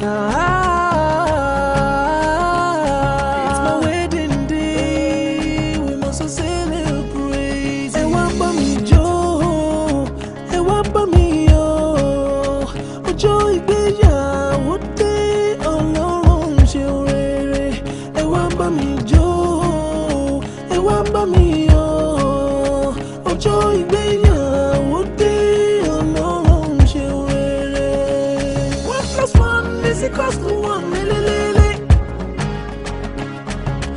òrùka. It's my wedding day, we must celebrate. Ẹ wá bá mi jó, ẹ wá bá mi yọ̀. Ọjọ́ ìgbéyàwó dé, Ọlọ́run ṣe rere. Ẹ wá bá mi jó, ẹ wá bá mi yọ̀. Ọjọ́ ìgbéyàwó dé, Ọlọ́run ṣe rere. One plus one is equals to one, lelelele.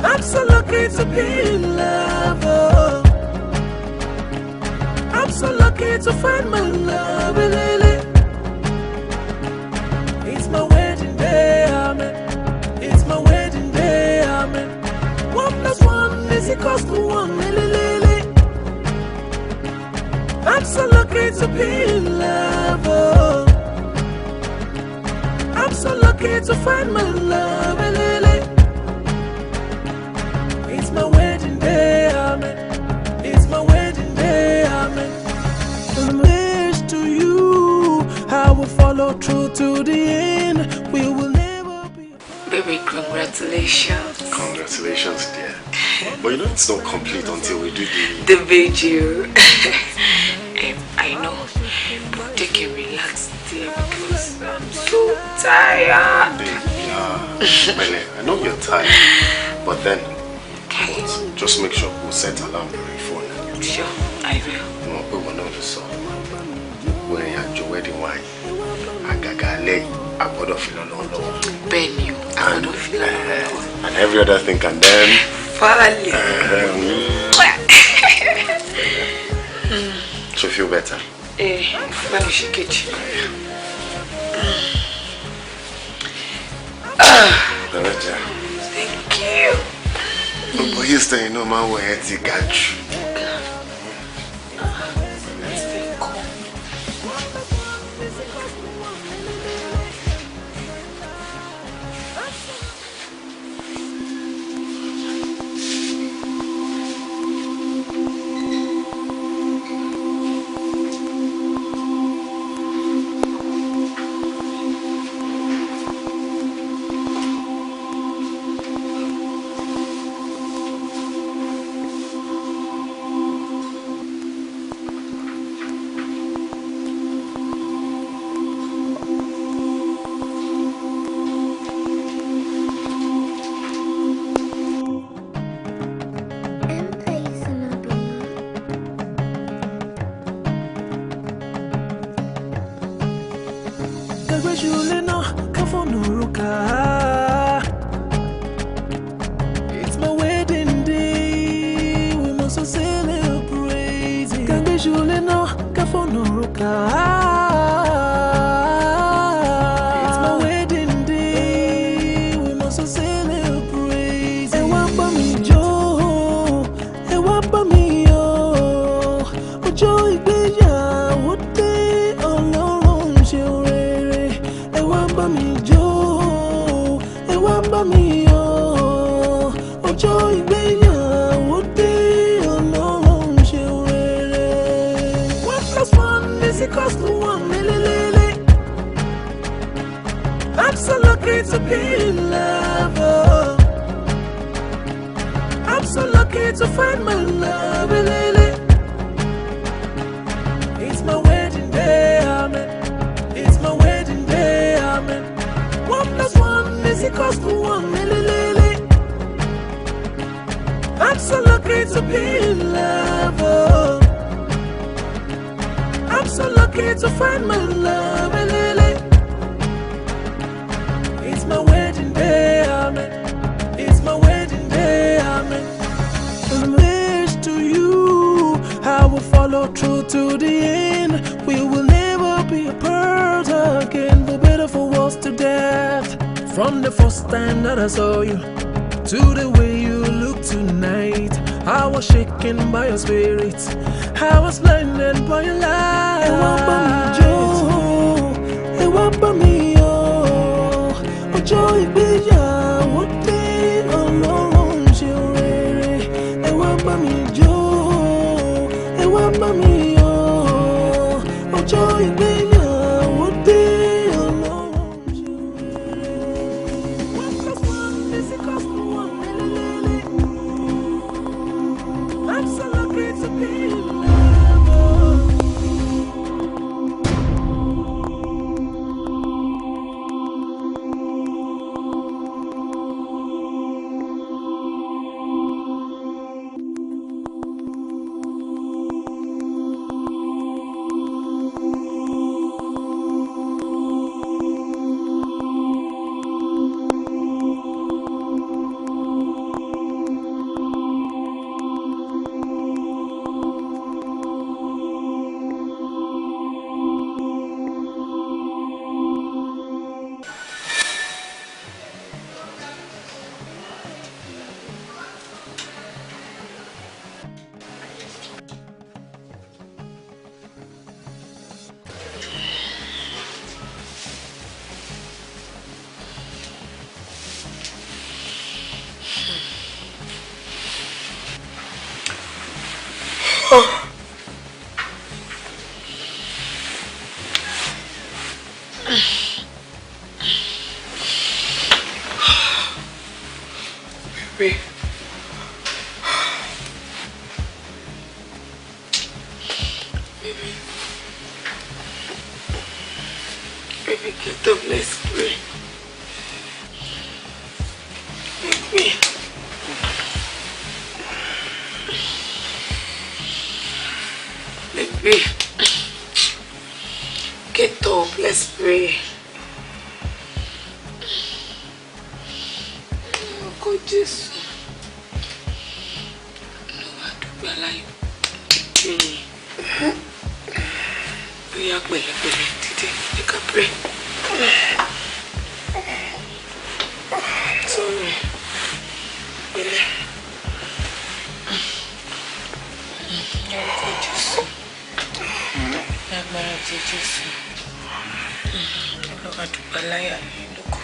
I'm so lucky to be in love. Oh. I'm so lucky to find my love, lele. It's my wedding day, amen. It's my wedding day, amen. One plus one is equals to one, lelelele. I'm so lucky to be in love. Oh. I'm so lucky to find my love, lele. It's my wedding day, amen. It's my wedding day, amen. Marriage to you, I will follow through to the end. We will never be. Baby, congratulations. Congratulations, dear. But you know it's not complete until we do the... The video. I know. But take a relax there because I'm so tired. Babe, yeah. Mele, I know you're tired. But then, but just make sure we set alarm lórí phone. Sure, I will. Mo mọ̀ pé wọn náà lè sọ. Wọ́n ìrìn àjò wedding wa yìí. Àgàgà alẹ́ yìí, a gbọ́dọ̀ fi lọ́lọ́ lọ́wọ́. Bẹ́ẹ̀ni o, a gbọ́dọ̀ fi lọ́lọ́ lọ́wọ́. And every other thing can then... Finally. To feel better. Eh, bá mi ṣe kejì. Lọ́rẹ́jà. Thank you. Gbogbo Houston inú máa ń wọ ẹ ti ga jù. It's my wedding day, we must celebrate. It's my wedding day, we must celebrate. Ẹ wá bá mi jó, ẹ wá bá mi yọ̀. Ọjọ́ ìgbéyàwó dé, Ọlọ́run ṣe rere. Ẹ wá bá mi jó, ẹ wá bá mi yọ̀. Ọjọ́ ìgbéyàwó dé, Ọlọ́run ṣe rere. One plus one is equals to one, lelelele. I'm so lucky to be in love. Oh. I'm so lucky to find my love, lele. It's my wedding day, amen. It's my wedding day, amen. One plus one is equals to one, lelelele. I'm so lucky to be in love. Oh. I'm so lucky to find my love, lele. It's my wedding day, amen. It's my wedding day, amen. Marriage to you, I will follow through to the end. We will never be apart again, for better for worse to death. From the first time that I saw you, to the way you look tonight, I was shaken by your spirit, I was blinded by your light. Ẹ wá bá mi jó, ẹ wá bá mi yọ̀. Ọjọ́ ìgbéyàwó dé, Ọlọ́run ṣe rere. Ẹ wá bá mi jó, ẹ wá bá mi yọ̀. Ọjọ́ ìgbéyàwó dé, Ọlọ́run ṣe rere. Baby, get up, let's pray. Baby. Baby. Get up, let's pray. Orúkọ Jésù. Olúwa dúpẹ́ aláyọ̀. Bóyá pẹ̀lẹ́pẹ̀lẹ́ dídé, jẹ́ ká pray. Sorry. Pẹ̀lẹ́. Orúkọ Jésù. Lágbára ti Jésù. Olúwa dúpẹ́ aláyọ̀ yín lóko.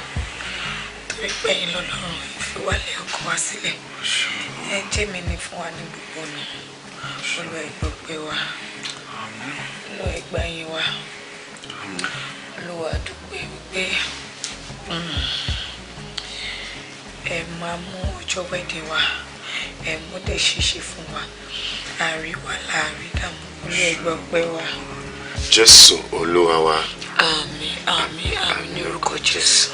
Torí pé ẹ̀yin lọ́lọ́run ìfiwálẹ̀ ọkàn wa sílẹ̀. Ẹ jẹ́ mi ní fún wa ní gbogbo ọ̀nà. Olúwa ìgbọ̀pẹ̀ wa. Olúwa ìgbà yín wa. Olúwa dúpẹ́ wípé ẹ máa mú ọjọ́ wedding wa. Ẹ mú dẹ̀ ṣíṣe fún wa. Àrí wa láàrí dààmú. Olúwa ìgbọ̀pẹ̀ wa. Jésù Olúwa wa. Àmín, àmín, àmín ní orúkọ Jésù.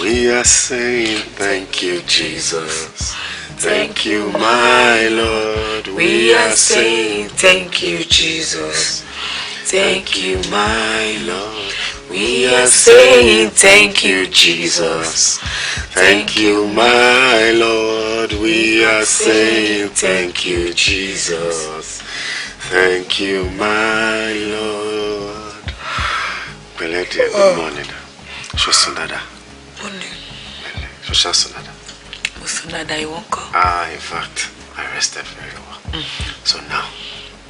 We are saying thank you, Jesus. Thank you, my Lord. We are saying thank you, Jesus. Thank you, my Lord. We are saying thank you, Jesus. Thank you, my Lord. We are saying thank you, Jesus. Thank you, my Lord. Pẹ̀lẹ́ dear, good morning. Ṣó sùn dáadáa? Morning. Pẹ̀lẹ́, ṣó ṣá sùn dáadáa? Mo sùn dáadáa, ìwọ ńkọ́? Ah, in fact, I rested very well. So now,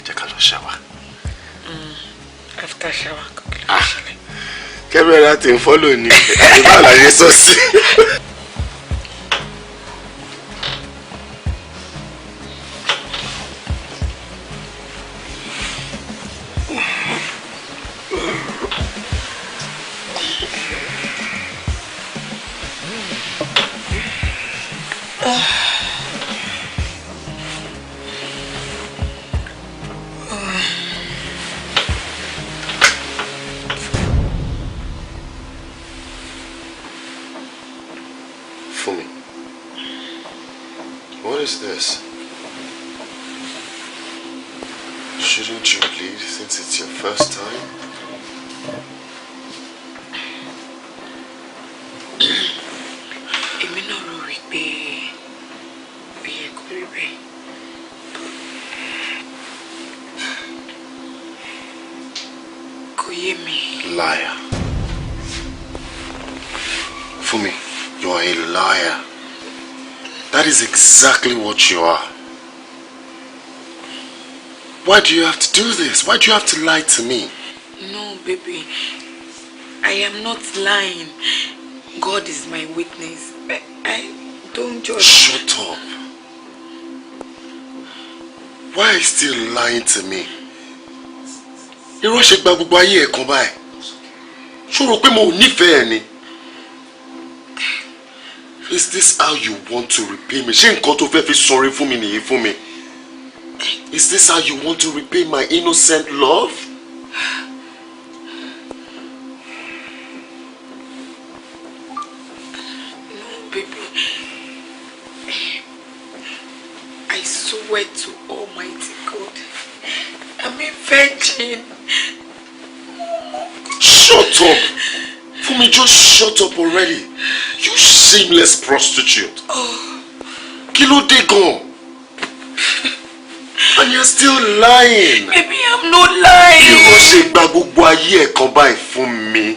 jẹ́ ká lọ shower. After shower, kí ló ṣẹlẹ̀? Kẹ́mi láti ń follow ni, àbí báwo la ṣe sọ sí? Fumi, what is this? Shouldn't you bleed since it's your first time? Èmi náà rò wípé ó yẹ kó rí bẹ́ẹ̀. Kò yé mi. Liar. Fumi, you are a liar. That is exactly what you are. Why do you have to do this? Why do you have to lie to me? No, baby. I am not lying. God is my witness. I don't judge. Shut up. Why are you still lying to me? Irọ́ ṣe gba gbogbo ayé ẹ̀ kan báyìí. Ṣó rò pé mo ò nífẹ̀ẹ́ ẹ ni? Is this how you want to repay me? Ṣé nǹkan tó fẹ́ fi sọre fún mi nìyí fún mi? Is this how you want to repay my innocent love? No, baby. I swear to Almighty God, I'm a virgin. Shut up! Fumi, just shut up already. You shameless prostitute. Oh. Kí ló dé gan? And you're still lying. Baby, I'm not lying. Irọ́ ṣe gba gbogbo ayé ẹ̀ kan báyìí fún mi.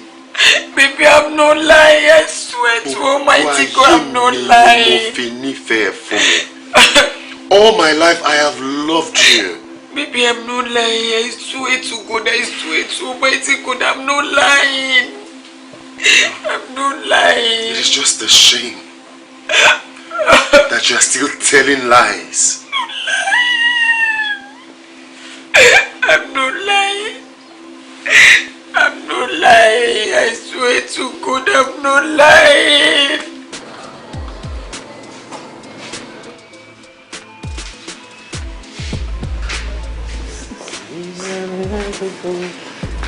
Baby, I'm not lying. I swear to Almighty God, I'm not lying. Mo fi nífẹ̀ẹ́ fún mi. All my life I have loved you. Baby, I'm not lying. I swear to God, I swear to Almighty God, I'm not lying. I'm not lying. It is just a shame that you are still telling lies. I'm not lying. I'm not lying. I swear to God, I'm not lying.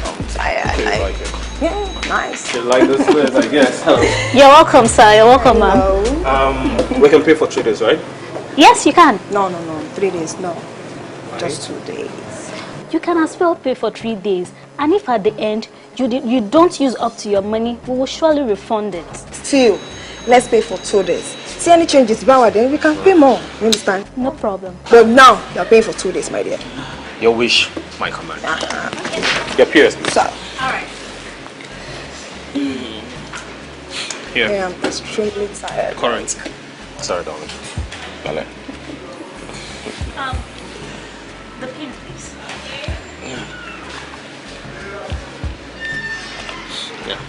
I'm tired. Okay, like it. Yeah, nice. You like this place, I guess. Huh? You're welcome, sir. You're welcome, ma'am. We can pay for 3 days, right? Yes, you can. No, no, no. 3 days, no. Right. Just 2 days. You can as well pay for 3 days. And if at the end you don't use up to your money, we will surely refund it. Still, let's pay for 2 days. See any changes, Bawa, then we can pay more. You understand? No problem. But now, you're paying for 2 days, my dear. Your wish, my command. Okay. Your peers, please. So. All right. Here. I am extremely tired. Current. Sorry, darling. Ballet. The pin, please. Yeah. Yeah.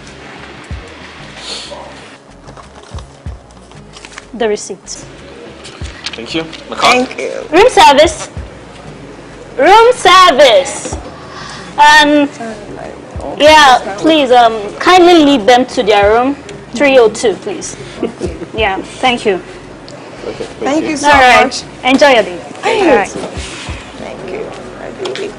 The receipt. Thank you. My card. Thank you. Room service. Room service. Yeah, please, kindly lead them to their room. 302, please. Yeah, thank you. Okay, thank you so All right. much. Enjoy your day. Thank All right. Thank you. My baby.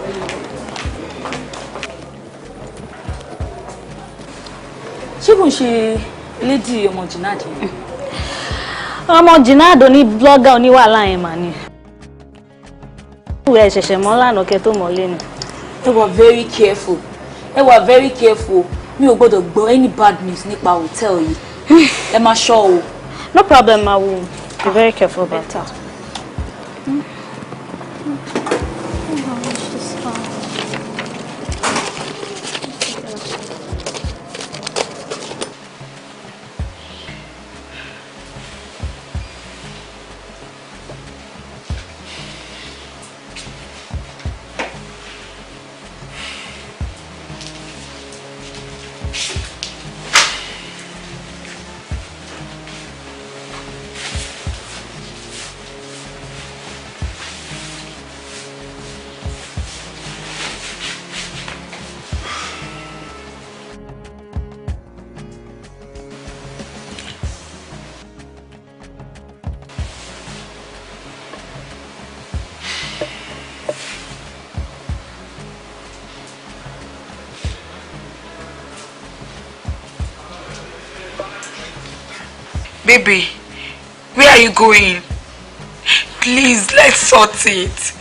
Ṣé kò ń ṣe lady ọmọ Jinad yẹn? Ọmọ Jinad oní blogger oníwàhálà yẹn mà ni. Ẹ ṣẹ̀ṣẹ̀ mọ́ lánàá kẹ́ tó mọ̀ lẹ́nu. Ẹ wà very careful. Ẹ wà very careful. Mi ò gbọ́dọ̀ gbọ́ any bad news nípa hotel yìí. Ẹ máa ṣọ́ o. No problem, I will be very careful about that. Baby, where are you going? Please, let's sort it.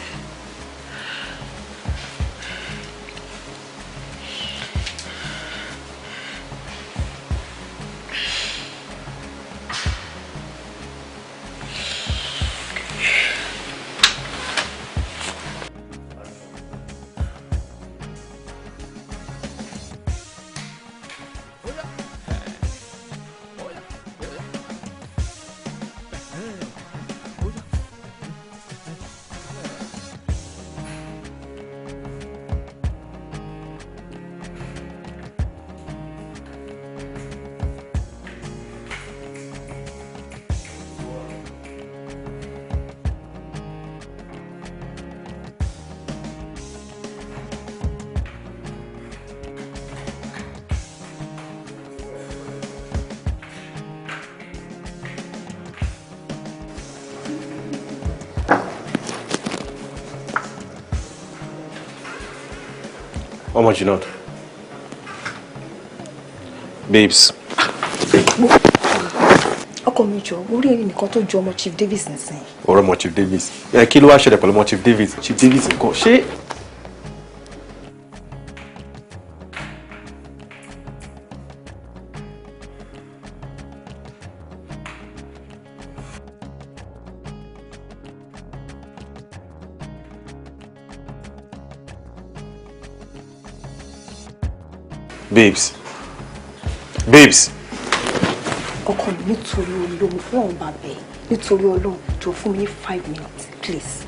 How much you not? Babes. Ọkọ mi jọ̀ọ́, mo rí ẹni nìkan tó jọ ọmọ Chief Davis nísìn. Ọ̀rọ̀ ọmọ Chief Davis. Ẹ kí ló wá ṣẹlẹ̀ pẹ̀lú ọmọ Chief Davis? Chief Davis nǹkan ṣé. Babes. Babes. Ọkọ mi, nítorí Ọlọ́run, fún ọ̀hún bàbá ẹ̀, nítorí Ọlọ́run, jọ̀ọ́ fún mi ní 5 minutes, please.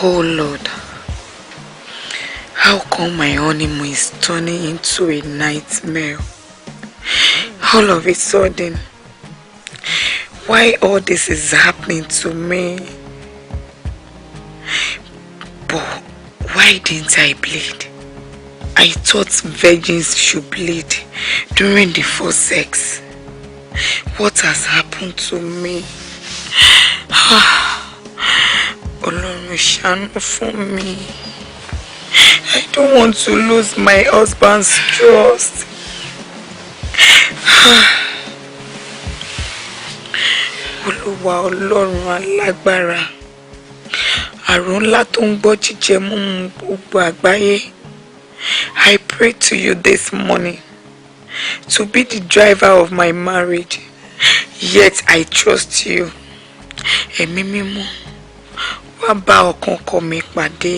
Oh Lord, how come my honeymoon is turning into a nightmare? All of a sudden, why all this is happening to me? But why didn't I bleed? I thought virgins should bleed during the first sex. What has happened to me? Ọlọ́run ṣàánú fún mi. I don't want to lose my husband's trust. Olúwa Ọlọ́run alágbára. Àrùn ńlá tó ń gbọ́ jíjẹ múmu gbogbo àgbáyé. I pray to you this morning to be the driver of my marriage. Yet I trust you. Ẹ̀mí mímọ́, wá bá ọkàn ọkọ mi pàdé.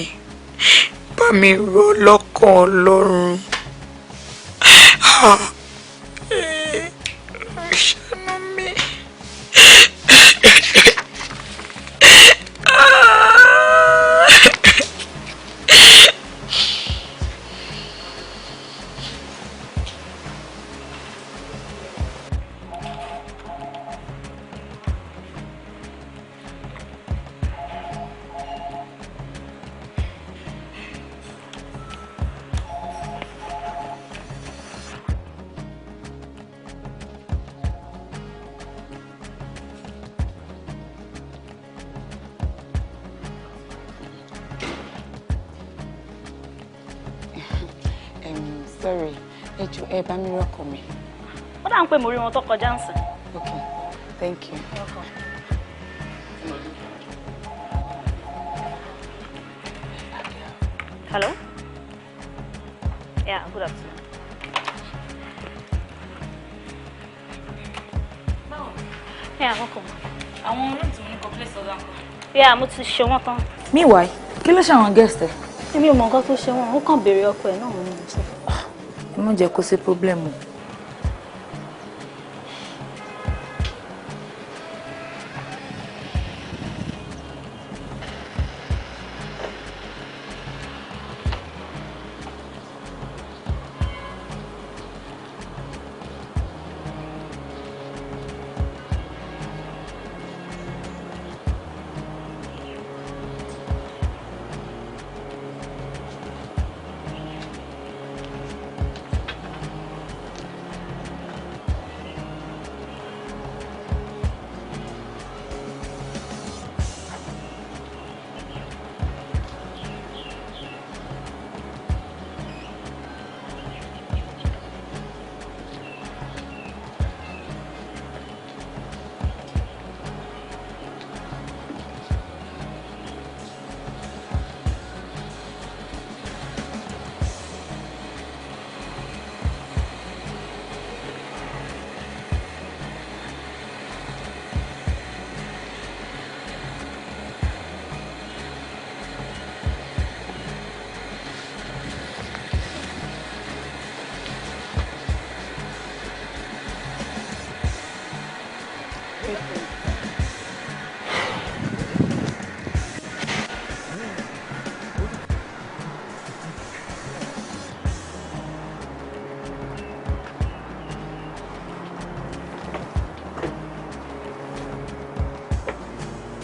Bá mi rọ̀ lọ́kàn Ọlọ́run. Ṣàánú mi. Sorry, ẹ jọ̀ọ́ ẹ bá mi rọ́kọ mi. Ó dà ń pé mo rí wọn tó kọjá ń sìn. Okay, thank you. Welcome. Hello? Yeah, good afternoon. Yeah, welcome. Àwọn room tí mo ní kọ place order ńkọ́? Yeah, mo ti ṣe wọ́n tán. Meanwhile, kí ló ṣe àwọn guest ẹ? Èmi ò mọ nǹkan tó ṣe wọ́n, ó kàn béèrè ọkọ ẹ̀ náà mo ní mo sọ. Ẹ má jẹ́ kó sí problem o.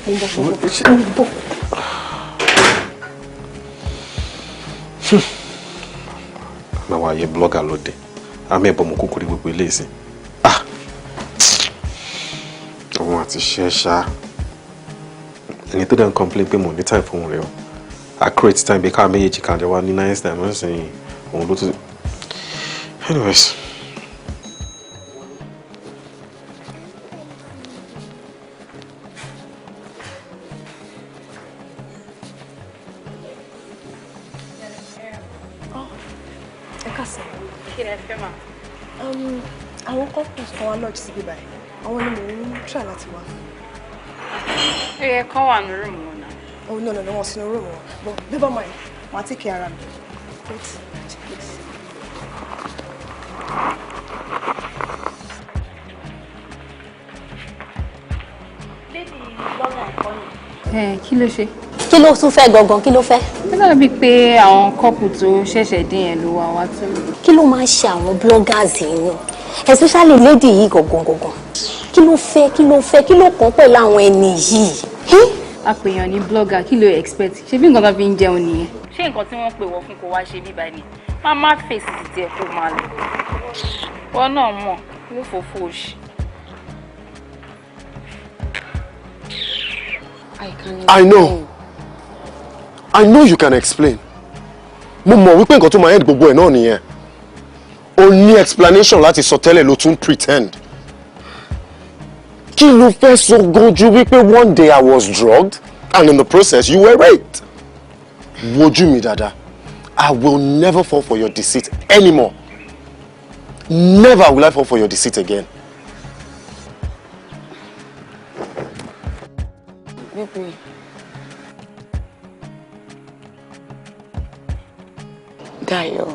Mo ń bọ̀, mo ń bọ̀, mo ń bọ̀. Àwọn àyè blogger lóde. Àmì ẹ̀bọ̀n mo kúkú rí gbogbo ilé ìsìn. Ah! Òun àti ṣe ṣá. Ẹni tó dẹ̀ ń complain pé mo ní time fún òun rẹ̀ o. I create time bí ká méjèèjì kan jọ wá ní nice time ń sìn òun ló tún. Anyways. Ẹ káàsán. Kí lẹ fẹ́ mà? Àwọn couples kan wá lodge síbí báyìí. Àwọn ni mò ń try láti wá. Ó yẹ kán wà ní room wọn náà. Oh, no, wọn sínú room wọn. But never mind, màá take care ara mi. Wait, please. Ẹ kí ló ṣe? Kí ló tún fẹ́ gangan? Kí ló fẹ́? Ó dàbí pé àwọn couple tó ṣẹ̀ṣẹ̀ dín yẹn ló wá wá tó. Kí ló máa ń ṣe àwọn bloggers yìí náà? Especially lady yìí gangan gangan. Kí ló fẹ́? Kí ló fẹ́? Kí ló kàn pẹ̀lú àwọn ẹni yìí? Apèèyàn ní blogger, kí ló expect? Ṣé bí nǹkan tó fi ń jẹun nìyẹn? Ṣé nǹkan tí wọ́n pè wọ́ fún kó wá ṣe bíbá ni? Má má fèsì sí tiẹ̀ kó máa lọ. Wọ́n náà mọ̀ ló fòfò òṣì. I can I know. I know you can explain. Mo mọ̀ wípé nǹkan tó máa end gbogbo ẹ̀ náà nìyẹn. O ní explanation láti sọ tẹ́lẹ̀, ló tún pretend. Kí ló fẹ́ sọ gan ju wípé one day I was drugged and in the process you were raped? Wojú mi dáadáa. I will never fall for your deceit anymore. Never will I fall for your deceit again. Baby. Dayọ̀,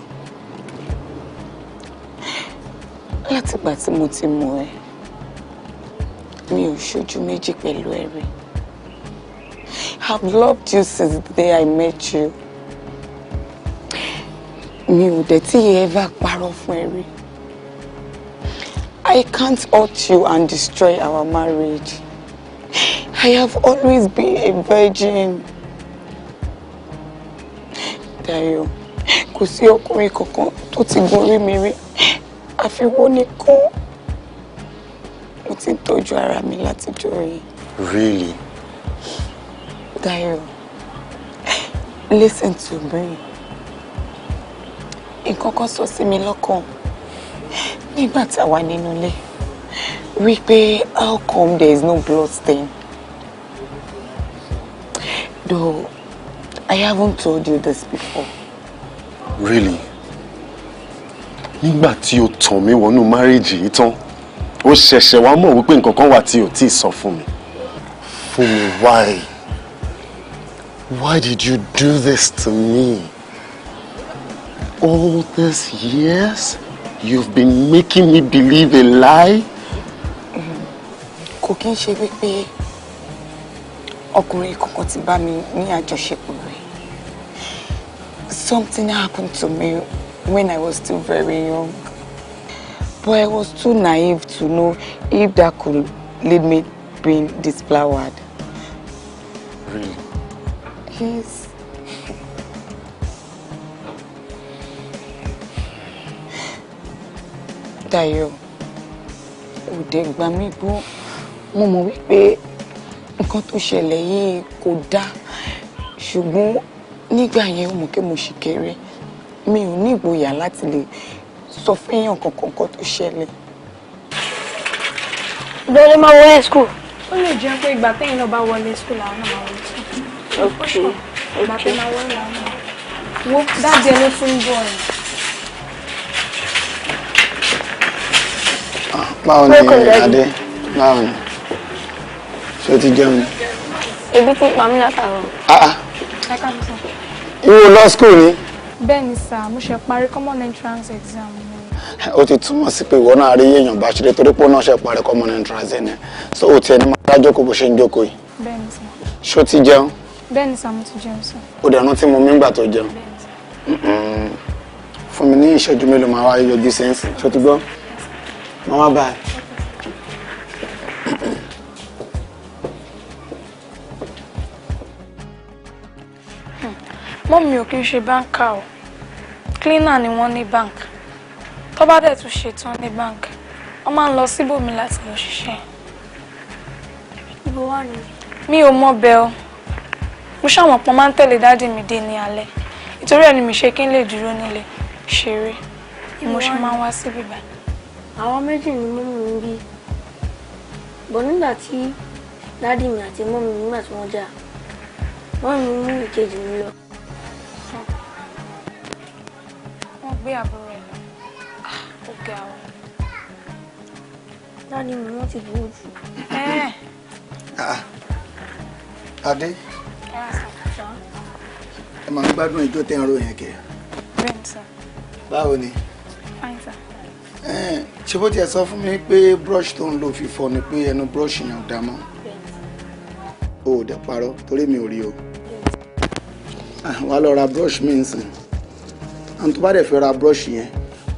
látìgbà tí mo ti mọ̀ ẹ́, mi ò ṣojú méjì pẹ̀lú ẹ rí. I've loved you since the day I met you. Mi ò dẹ̀ tí ever parọ́ fún ẹ rí. I can't hurt you and destroy our marriage. I have always been a virgin. Dayọ̀, kò sí ọkùnrin kankan tó ti gorí mi rí. Àfi ìwọ nìkan. Mo ti ń tọ́jú ara mi látijọ́ yìí. Really? Dayọ̀, listen to me. Nǹkan kan sọ sí mi lọ́kàn nígbà tá a wà nínú ilé wípé how come there is no blood stain? Though I haven't told you this before. Really? Nígbà tí o tàn mí wọnú marriage yìí tán, ó ṣẹ̀ṣẹ̀ wá mọ̀ wípé nǹkan kan wà tí o tí ì sọ fún mi. Fún mi, why? Why did you do this to me? All these years, you've been making me believe a lie? Kò kí ń ṣe wípé ọkùnrin kankan ti bá mi ní àjọṣepọ̀ rẹ̀. Something happened to me when I was still very young. But I was too naive to know if that could lead me being disflowered. Really? Yes. Dayọ̀, òde gbà mí gbọ́, mo mọ̀ wípé nǹkan tó ṣẹlẹ̀ yìí kò dáa, ṣùgbọ́n nígbà yẹn ó mọ̀ pé mo ṣì kéré, mi ò ní ìgboyà láti lè sọ fún èèyàn kankan nǹkan tó ṣẹlẹ̀. Lọ́lẹ́ máa wọlé school. Ó lè jẹ́ pé ìgbà téèyàn náà bá wọlé school làwọn náà máa wọlé school. Okay. Ìgbà tẹ́ máa wọlé làwọn náà. Wo daddy ẹ ló tún ń bọ̀ ẹ̀. Báwo ni? Welcome, Daddy. Adé, báwo ni? Ṣé o ti jẹun ni? Ebi ti pa mí látàárọ̀. Ah ah, Ẹ káàbọ̀ sir. ìwọ lọ school ni? Bẹ́ẹ̀ ni sir, mo ṣe parí common entrance exam mi. Ó ti túmọ̀ sí pé ìwọ náà rí èèyàn bá ṣeré torí pé ó náà ṣe parí common entrance ẹ̀ ní. So o tiẹ̀ ní máa dá jókòó bó ṣe ń jókòó yìí. Bẹ́ẹ̀ ni sir. Ṣé o ti jẹun? Bẹ́ẹ̀ ni sir, mo ti jẹun sir. O dẹ̀ rántí mo mí gbà tó jẹun. Fún mi ní ìṣẹ́jú mélòó, máa wá yọjú sẹ́ǹsì. Ṣé o ti gbọ́? Máa wá báyìí. Mọ́mì mi ò kí ń ṣe banker o. Cleaner ni wọ́n ní bank. Tó bá dẹ̀ tún ṣetán ní bank, wọ́n máa ń lọ síbòmí láti lọ ṣiṣẹ́. Ibo wà ní? Mi ò mọ̀ bẹ́ẹ̀ o. Mo ṣàwọn pọ́n máa ń tẹ̀lé daddy mi dé ní alẹ́. Nítorí ẹ̀ ni mi ṣe kí n lè dúró nílé ṣeré. Ni mo ṣe máa ń wá síbí báyìí. Àwọn méjì ni mummy mi bí. Bọ̀ nígbà tí daddy mi àti mummy mi nígbà tí wọ́n jà, mummy mi mú ìkejì mi lọ. Wọ́n gbé àbúrò ẹ̀ lọ. Ó ga o. Daddy mi wọ́n ti burú jù. Adé, ẹ máa ń gbádùn ìjọ tẹ́ ń ro yẹn kẹ̀. Bẹ́ẹ̀ni sir. Báwo ni? Fine sir. Ṣé bó tiẹ̀ sọ fún mi pé brush tó ń lò fífọ ni pé ẹnu brush yẹn ò dá mọ́? O ò dẹ̀ parọ́ torí mi ò rí o. Wàá lọ ra brush mi nsìn. Àwọn tó bá dẹ̀ fẹ́ ra brush yẹn,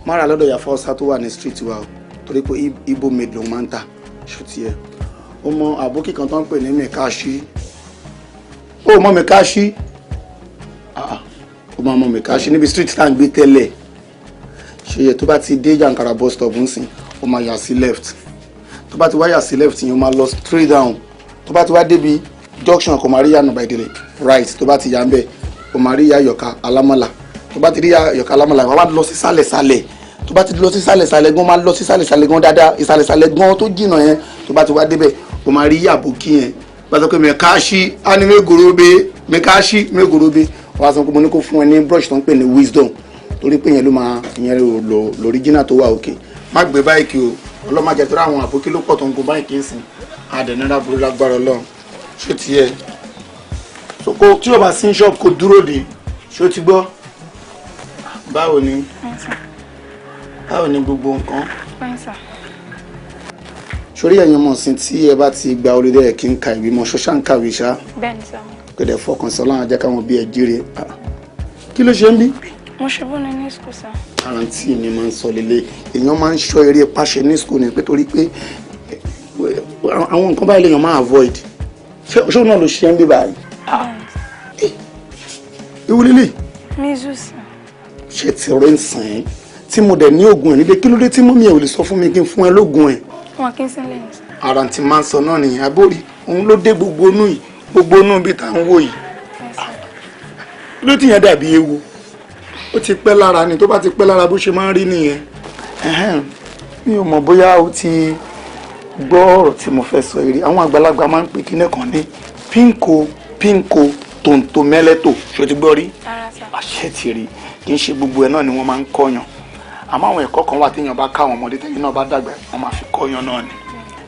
má ra lọ́dọ̀ ìyá Fọ́sá tó wà ní street wa o, torí pé Igbo made ló máa ń tà, ṣó ti yẹ. Ó mọ àbókì kan tó ń pè ní Mekashi. Ó mọ Mekashi? Ó máa mọ Mekashi níbi street tá à ń gbé tẹ́lẹ̀. Ṣe yẹ tó bá ti dé Jankara bus stop nsìn, ó máa yà sí left. Tó bá ti wá yà sí left yẹn, ó máa lọ straight down. Tó bá ti wá débi junction kò máa rí yànnà by the right. Tó bá ti yà ń bẹ̀, ó máa rí Yàyọ̀ká Alámọ̀là. Tó bá ti rí Yàyọ̀ká Alámọ̀là, wàá wá lọ sí sàlẹ̀ sàlẹ̀. Tó bá ti lọ sí sàlẹ̀ sàlẹ̀ gan, máa lọ sí sàlẹ̀ sàlẹ̀ gan dáadáa, ìsàlẹ̀ sàlẹ̀ gan tó jìnnà yẹn. Tó bá ti wá débẹ̀, ó máa rí yàbòkí yẹn. Bá sọ pé Mekashi á ní mégorobe, Mekashi mégorobe. Wàá sọ pé mo ní kó fún ẹ ní brush tó ń pè ní Wisdom, torí pé yẹn ló máa ìyẹn lò lóríjìnà tó wà òkè. Má gbé báyìí o, ọlọ́màjẹ tó ráwọn àbókí ló pọ̀ tó ń gun báyìí kì í sìn. Àdẹ̀nira burú lágbára Ọlọ́run. Ṣé ti yẹ? So kó tí o bá sí shop kó dúró de, ṣé o ti gbọ́? Báwo ni? Báwo ni gbogbo nǹkan? Fine sir. Sórí ẹ̀yin ọmọ ọ̀sìn tí ẹ bá ti gba olùdé ẹ̀ kí n ka ìwé mọ́, ṣọ́ṣà ń kàwé ṣá. Bẹ́ẹ̀ni sir. Kẹ̀dẹ̀ fọkàn sí Ọlọ́run, jẹ́ káwọn bí ẹ jíire. Kí ló ṣe ń bí? Mo ṣubú ní ní school sir. Àrántí mi máa ń sọ lélẹ̀, èèyàn máa ń ṣọ́ eré pàṣẹ ní school ni pé torí pé àwọn nǹkan báyìí lèèyàn máa avoid. Ṣé òun náà ló ṣe ń bí báyìí? Ewu lílì. Measles. Ṣé ti rẹ̀ ń sàn ẹ́? Tí mo dẹ̀ ní oògùn ẹ̀ nílé, kí ló dé tí mummy ẹ̀ ò lè sọ fún mi kí n fún ẹ lóògùn ẹ̀? Wọn kì í sí lẹ́yìn. Ara tí máa ń sọ náà nìyẹn, abórí òun ló dé gbogbo inú yìí, gbogbo inú ibi tá à ń wò yìí. Ló ti yẹn dàbí ewu. Ó ti pẹ́ lára ni, tó bá ti pẹ́ lára bó ṣe máa ń rí nìyẹn. Mi ò mọ̀ bóyá o ti gbọ́ ọ̀rọ̀ tí mo fẹ́ sọ rí. Àwọn àgbàlagbà máa ń pè kíní kan ní pínko pínko tòǹtò mẹ́lẹ́tò. Ṣé o ti gbọ́ rí? Àṣẹ ti rí. Kì í ṣe gbogbo ẹ̀ náà ni wọ́n máa ń kọ́yàn. Àmọ́ àwọn ẹ̀kọ́ kan wà téèyàn bá ká àwọn ọmọdé tẹ́yìn náà bá dàgbà, wọ́n máa fi kọ́yàn náà ni.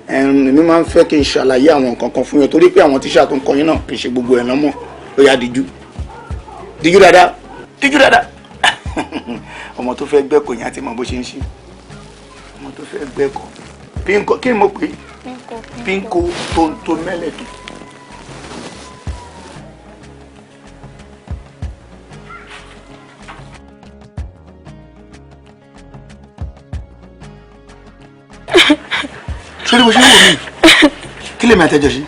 Èmi máa ń fẹ́ kí n ṣàlàyé àwọn nǹkan kan fún yàn torí pé àwọn tíṣà tó ń kọ́yìn náà kì í ṣe gbogbo ẹ̀ náà mọ̀. Ó yá díjú. Díjú dáadáa. Díjú dáadáa. Ọmọ tó fẹ́ gbẹ́kọ̀ yẹn á ti mọ bó ṣe ń ṣe. Ọmọ tó fẹ́ gbẹ́kọ̀. Pínko kí ni mo pè é? Pínko tòǹtò mẹ́lẹ̀tò. Ṣé ní bó ṣe ń wò mí? Kí lèmi àtẹjọ ṣe?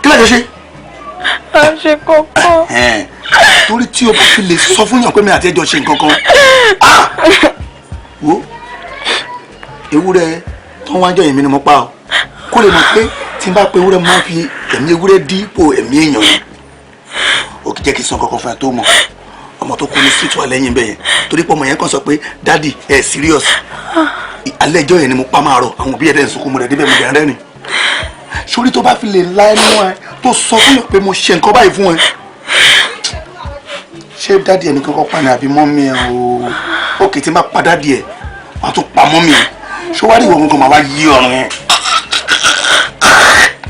Kí lẹ́jọ́ ṣe? A ṣe kókó. Torí tí o bá fi lè sọ fún yàn pé mi àtẹjọ ṣe nǹkan kan. Wo ewúrẹ́ tó ń wájọ yẹn mi ni mo pa ọ́. Kó lè mọ̀ pé tí n bá pe ewúrẹ́ mo máa fi ẹ̀mí ewúrẹ́ dípò ẹ̀mí èèyàn ni. Ó kì í jẹ́ kí n sọ kankan fún ẹ tó mọ̀. Ọmọ tó kú ní street wà lẹ́yìn bẹ́ẹ̀ yẹn. Torí pé ọmọ yẹn kàn sọ pé daddy ẹ̀ serious. Alẹ́ ẹjọ́ yẹn ni mo pa máa rọ àwọn òbí ẹ̀ dẹ̀ ń sunkún mo dẹ̀ débẹ̀ mo dẹ̀ ń rẹ́rìn. Sórí tó bá fi lè la ẹnu ẹ tó sọ fún yàn pé mo ṣe nǹkan báyìí fún ẹ. Ṣé daddy ẹ ní kankan pa ni àbí mummy ẹ o? Òkè tí n bá pa daddy ẹ, wàá tún pa mummy ẹ. Ṣé wàá rí ìwọ kankan máa wá yí ọrùn ẹ?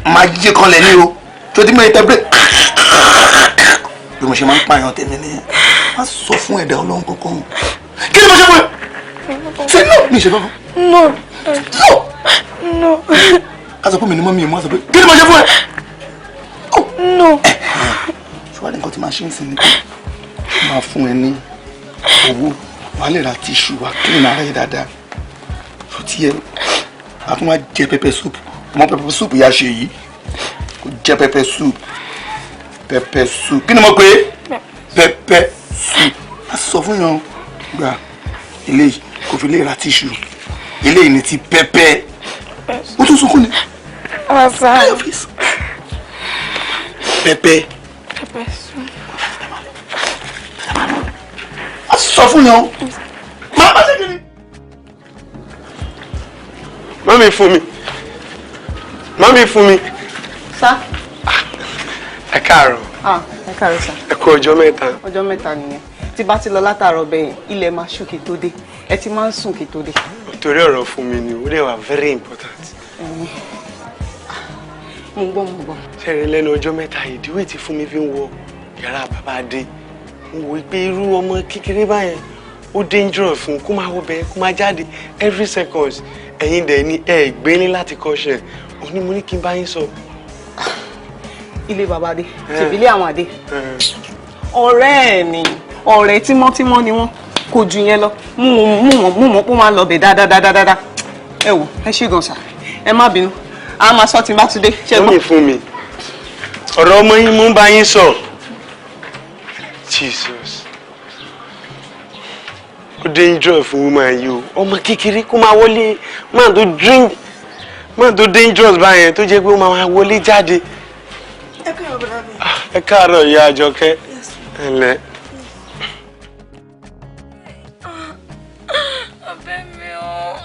Máa yí kanlẹ̀ ní o. Tó ti mọ ìtẹ́ bírè. Bí mo ṣe máa ń pààyàn tèmi nìyẹn. Má sọ fún ẹ̀dá Ọlọ́run kankan. Kí ni mo ṣe fún ẹ? Ṣé no mi ṣe kankan? No. No. No. Ká sọ pé mi ni mummy ẹ̀ mọ́ sọ pé kí ni mo ṣe fún ẹ? No. Ṣé wàá ní nǹkan tí màá ṣe ń sìn ni pé máa fún ẹ ní owó, wàá lè ra tissue, wàá clean ara ẹ dáadáa. Ṣó ti yẹ? A tún wá jẹ pepper soup. Ọmọ pepper soup yà ṣe yìí. Kò jẹ pepper soup. Pepper soup. Kí ni mo pè é? Pepper soup. A sọ fún yàn gba eléyìí kò fi lè ra tíṣù. Eléyìí ni ti pepper. Ó tún sunkún ni. Pepper. Pepper soup. A sọ fún yàn. Má bá ṣe kí ni. Mami fún mi. Mami fún mi. Sá. Ẹ káàárọ̀. Ah, ẹ káàárọ̀ sá. Ẹ kú ọjọ́ mẹ́ta. Ọjọ́ mẹ́ta nìyẹn. Tí bá ti lọ látàárọ̀ bẹ́ẹ̀ yẹn, ilẹ̀ máa ṣú kí tó dé. Ẹ ti máa ń sùn kí tó dé. Torí ọ̀rọ̀ fún mi ni, ó dẹ̀ wà very important. Mo ń gbọ́, mo ń gbọ́. Ṣẹ̀rí lẹ́nu ọjọ́ mẹ́ta ìdíwé tí fún mi fi ń wọ yàrá bàbá Adé. Mo wò pé irú ọmọ kékeré báyẹn ó dangerous fún kó máa wọ bẹ́ẹ̀ kó máa jáde every second. Ẹ̀yin dẹ̀ ni ẹ gbélé láti kọ́ṣẹ́. Òní mo ní kí n bá yín sọ. Ilé bàbá Adé, ṣèbílẹ̀ àwọn Adé. Ọ̀rẹ́ ẹ̀ ni, ọ̀rẹ́ tímọ́tímọ́ ni wọ́n, kò ju yẹn lọ. Mú mọ̀ pé ó máa ń lọ bẹ̀ dáadáa. Ẹ wò, ẹ ṣé gan sà, ẹ má bínú. A máa sọ tí n bá tún dé. Mọ́mì fún mi, ọ̀rọ̀ ọmọ yín mú bá yín sọ. Jesus. Ó dangerous fún woman yìí o. Ọmọ kékeré kó máa wọlé, máa tó drink, máa tó dangerous báyẹn tó jẹ́ pé ó máa wọlé jáde. Ẹ káàárọ̀ bọ̀dá mi. Ẹ káàárọ̀ ìyá Àjọkẹ́. Ẹ ǹlẹ́. Abẹ́ mi o.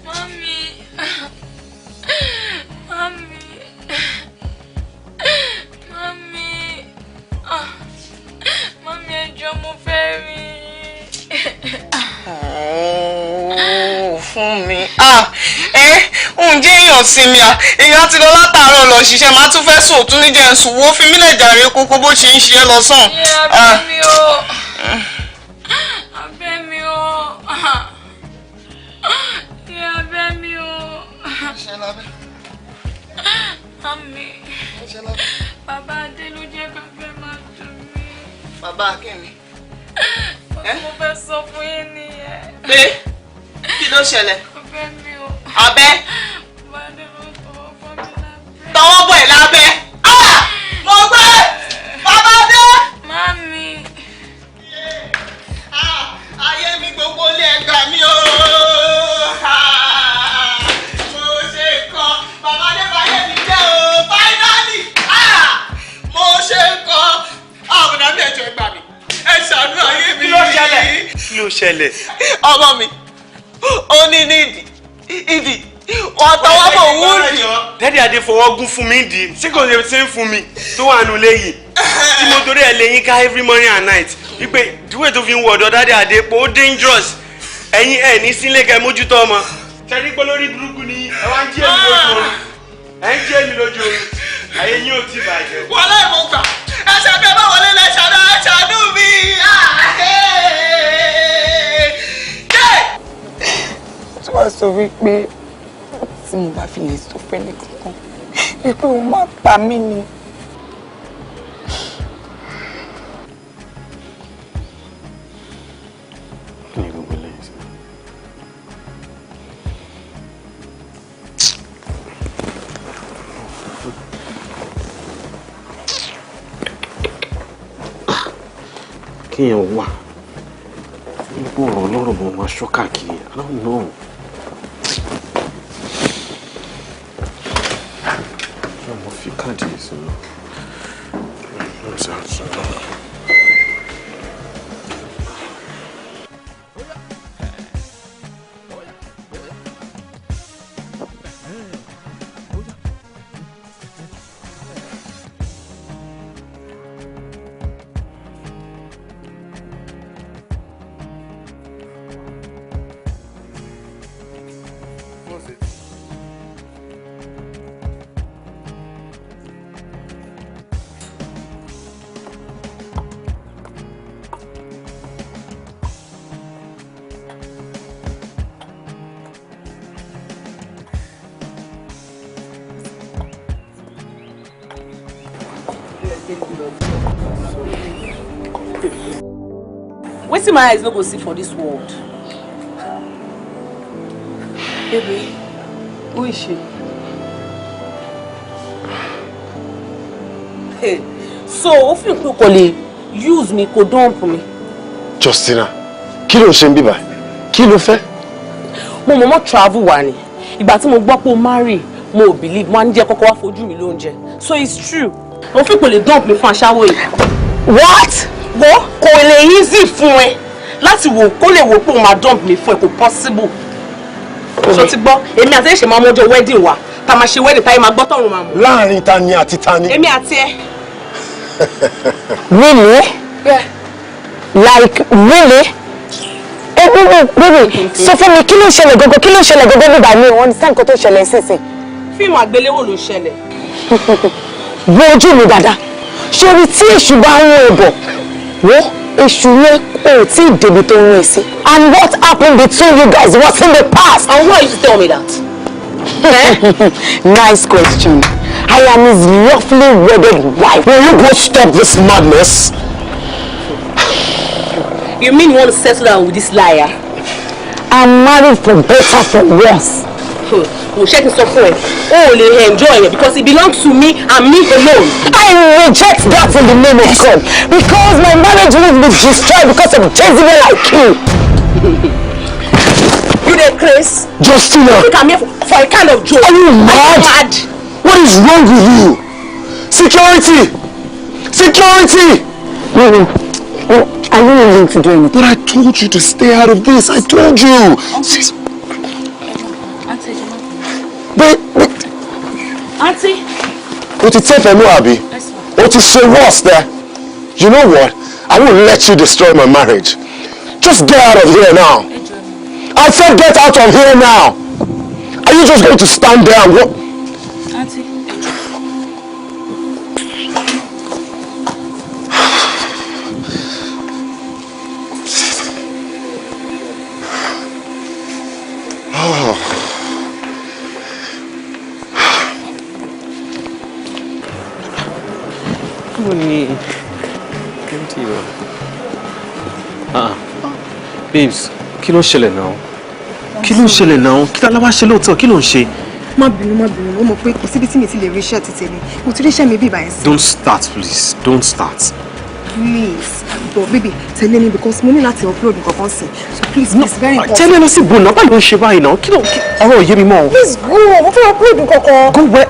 Mami. Mami. Mami. Mami, ẹ jọ̀ọ́ mo fẹ́ rí yín. Fún mi. Ǹjẹ́ èèyàn sinmi à? Èèyàn ti lọ látàárọ̀ lọ ṣiṣẹ́, màá tún fẹ́ sùn òtún níjẹ́ ń sùn. Wo fi mí lẹ̀ jàre kókó bó ṣe ń ṣe é lọ sàn. Abẹ́ mi o. Abẹ́ mi o. Abẹ́ mi o. Mami. Bàbá Adé ló jẹ́ káfẹ́ máa dùn mí. Bàbá Akínmi. Mo fẹ́ sọ fún yín nìyẹn. Pé kí ló ṣẹlẹ̀? Abẹ́ mi o. Abẹ́. Bàbá Adé ló tọwọ́ bọ̀ mí lábẹ́. Tọwọ́ bọ̀ ẹ̀ lábẹ́. Mo gbé! Bàbá Adé! Mami. Ayé mi gbogbo ilé ẹgbà mi o. Mo ṣe nǹkan. Bàbá Adé báyé mi jẹ́ o. Finally! Mo ṣe nǹkan. Àbùdá mi ẹ̀jọ̀ ẹgbà mi. Ẹ ṣàánú ayé mi. Kí ló ṣẹlẹ̀? Kí ló ṣẹlẹ̀? Ọmọ mi, ó ní ní ìdí, wọ́n tọwọ́ bò wúndì. Dádì Adé fọwọ́ gún fún mi dì í, ṣé kò ṣe ń fún mi tó wà nù léyìí? Tí mo torí ẹ̀ lẹ́yìn ká every morning and night, wípé ìdúwẹ̀ tó fi ń wọ ọ̀dọ̀ Dádì Adé pé ó dangerous. Ẹ̀yin ẹ̀ ní sílé kẹ́ mójútó ọmọ. Ṣẹ́ni pé lórí burúkú ni ẹ wá ń jí èmi lójú oorun. Ẹ ń jí èmi lójú oorun. Ayé yín ò tí bàjẹ́. Wọlé mo gbà, ẹ ṣàbí ẹ bá wọlé lẹ ṣàánú ẹ ṣàánú mi. Tí wàá sọ wípé tí mo bá fi lè sọ fẹ́ni kankan wípé òun máa pa mí ni. Kí ni gbogbo eléyìí sí? Kéèyàn wà nípò ọ̀rọ̀ ọlọ́rọ̀ mọ̀ máa ṣọ́ káàkiri. I don't know. Mo fi káàdì yìí sínú. Wetin my eyes no go see for this world. Baby, who is she? So ó fi pé kò lè use mi, kò dump mi. Justina, kí ló ń ṣe ń bíbà? Kí ló fẹ́? Mo mọ̀mọ́ travel wà ní. Ìgbà tí mo gbọ́ pé o marry, mo ò believe, mo á ní jẹ́ kọ́kọ́ wá fojú mi lóúnjẹ. So it's true. Ó fi kò lè dump mi fún aṣáwó yìí. What? Wo kò lè easy fún ẹ láti wò kó lè wò pé o máa dump mi fún ẹ, kò possible. Ṣó ti gbọ́? Èmi àti ẹ̀ ṣe máa mọ́jọ́ wedding wa. Tá máa ṣe wedding, táyé máa gbọ́ tọ̀run máa mọ̀. Láàrin ta ni àti ta ni? Èmi àti ẹ. Really? Yeah. Like really? Hey, baby, baby, sọ fún mi, kí ló ń ṣẹlẹ̀ gangan? Kí ló ń ṣẹlẹ̀ gangan nígbà mi? Wọ́n understand nǹkan tó ṣẹlẹ̀ nísinsìnyí. Fíìmù àgbéléwò ló ṣẹlẹ̀. Wo ojú mi dáadáa. Ṣorí tí èṣù bá ń rún ẹbọ, wo èṣù yẹn kò tí ì débi tó ń rún ẹ sí. And what happened between you guys was in the past. And why you tell me that? Nice question. I am his lawfully wedded wife. Will you both stop this madness? You mean you want to settle down with this liar? I'm married for better, for worse. Kò ṣe kí n sọ fún ẹ, o ò lè enjoy it because it belongs to me and me alone. I reject that in the name of God, because my marriage will be destroyed because of Jezebel like you. You dey craze? Justina! You think I'm here for a kind of joke? Are you mad? Mad? What is wrong with you? Security! Security! No, no, I don't want to do anything. But I told you to stay out of this. I told you. Wait, wait. Auntie. O ti tẹ́ fẹ́ mú àbí? O ti ṣe worse there. You know what? I won't let you destroy my marriage. Just get out of here now. I said get out of here now. Are you just going to stand there and what? Auntie. Oh. Ah, babes, kí ló ń ṣẹlẹ̀ náà? Kí ló ń ṣẹlẹ̀ náà? Kí ló wá ṣe lóòótọ́? Kí ló ń ṣe? Má bínú, má bínú, ó mọ̀ pé kò síbi tí mi ti lè rí iṣẹ́ ti tèmi. Mo ti rí iṣẹ́ mi bí ìbàyẹn sí. Don't start, please. Don't start. Please, but baby, tẹ̀lé mi because mo ní láti upload nǹkan kan sí. So please, it's very important. Tẹ́lẹ̀ lọ sí ibò náà, báyìí ló ń ṣe báyìí náà. Kí ló ọ̀rọ̀ òye mi mọ́ o. Please go, mo fẹ́ upload nǹkan kan. Go where?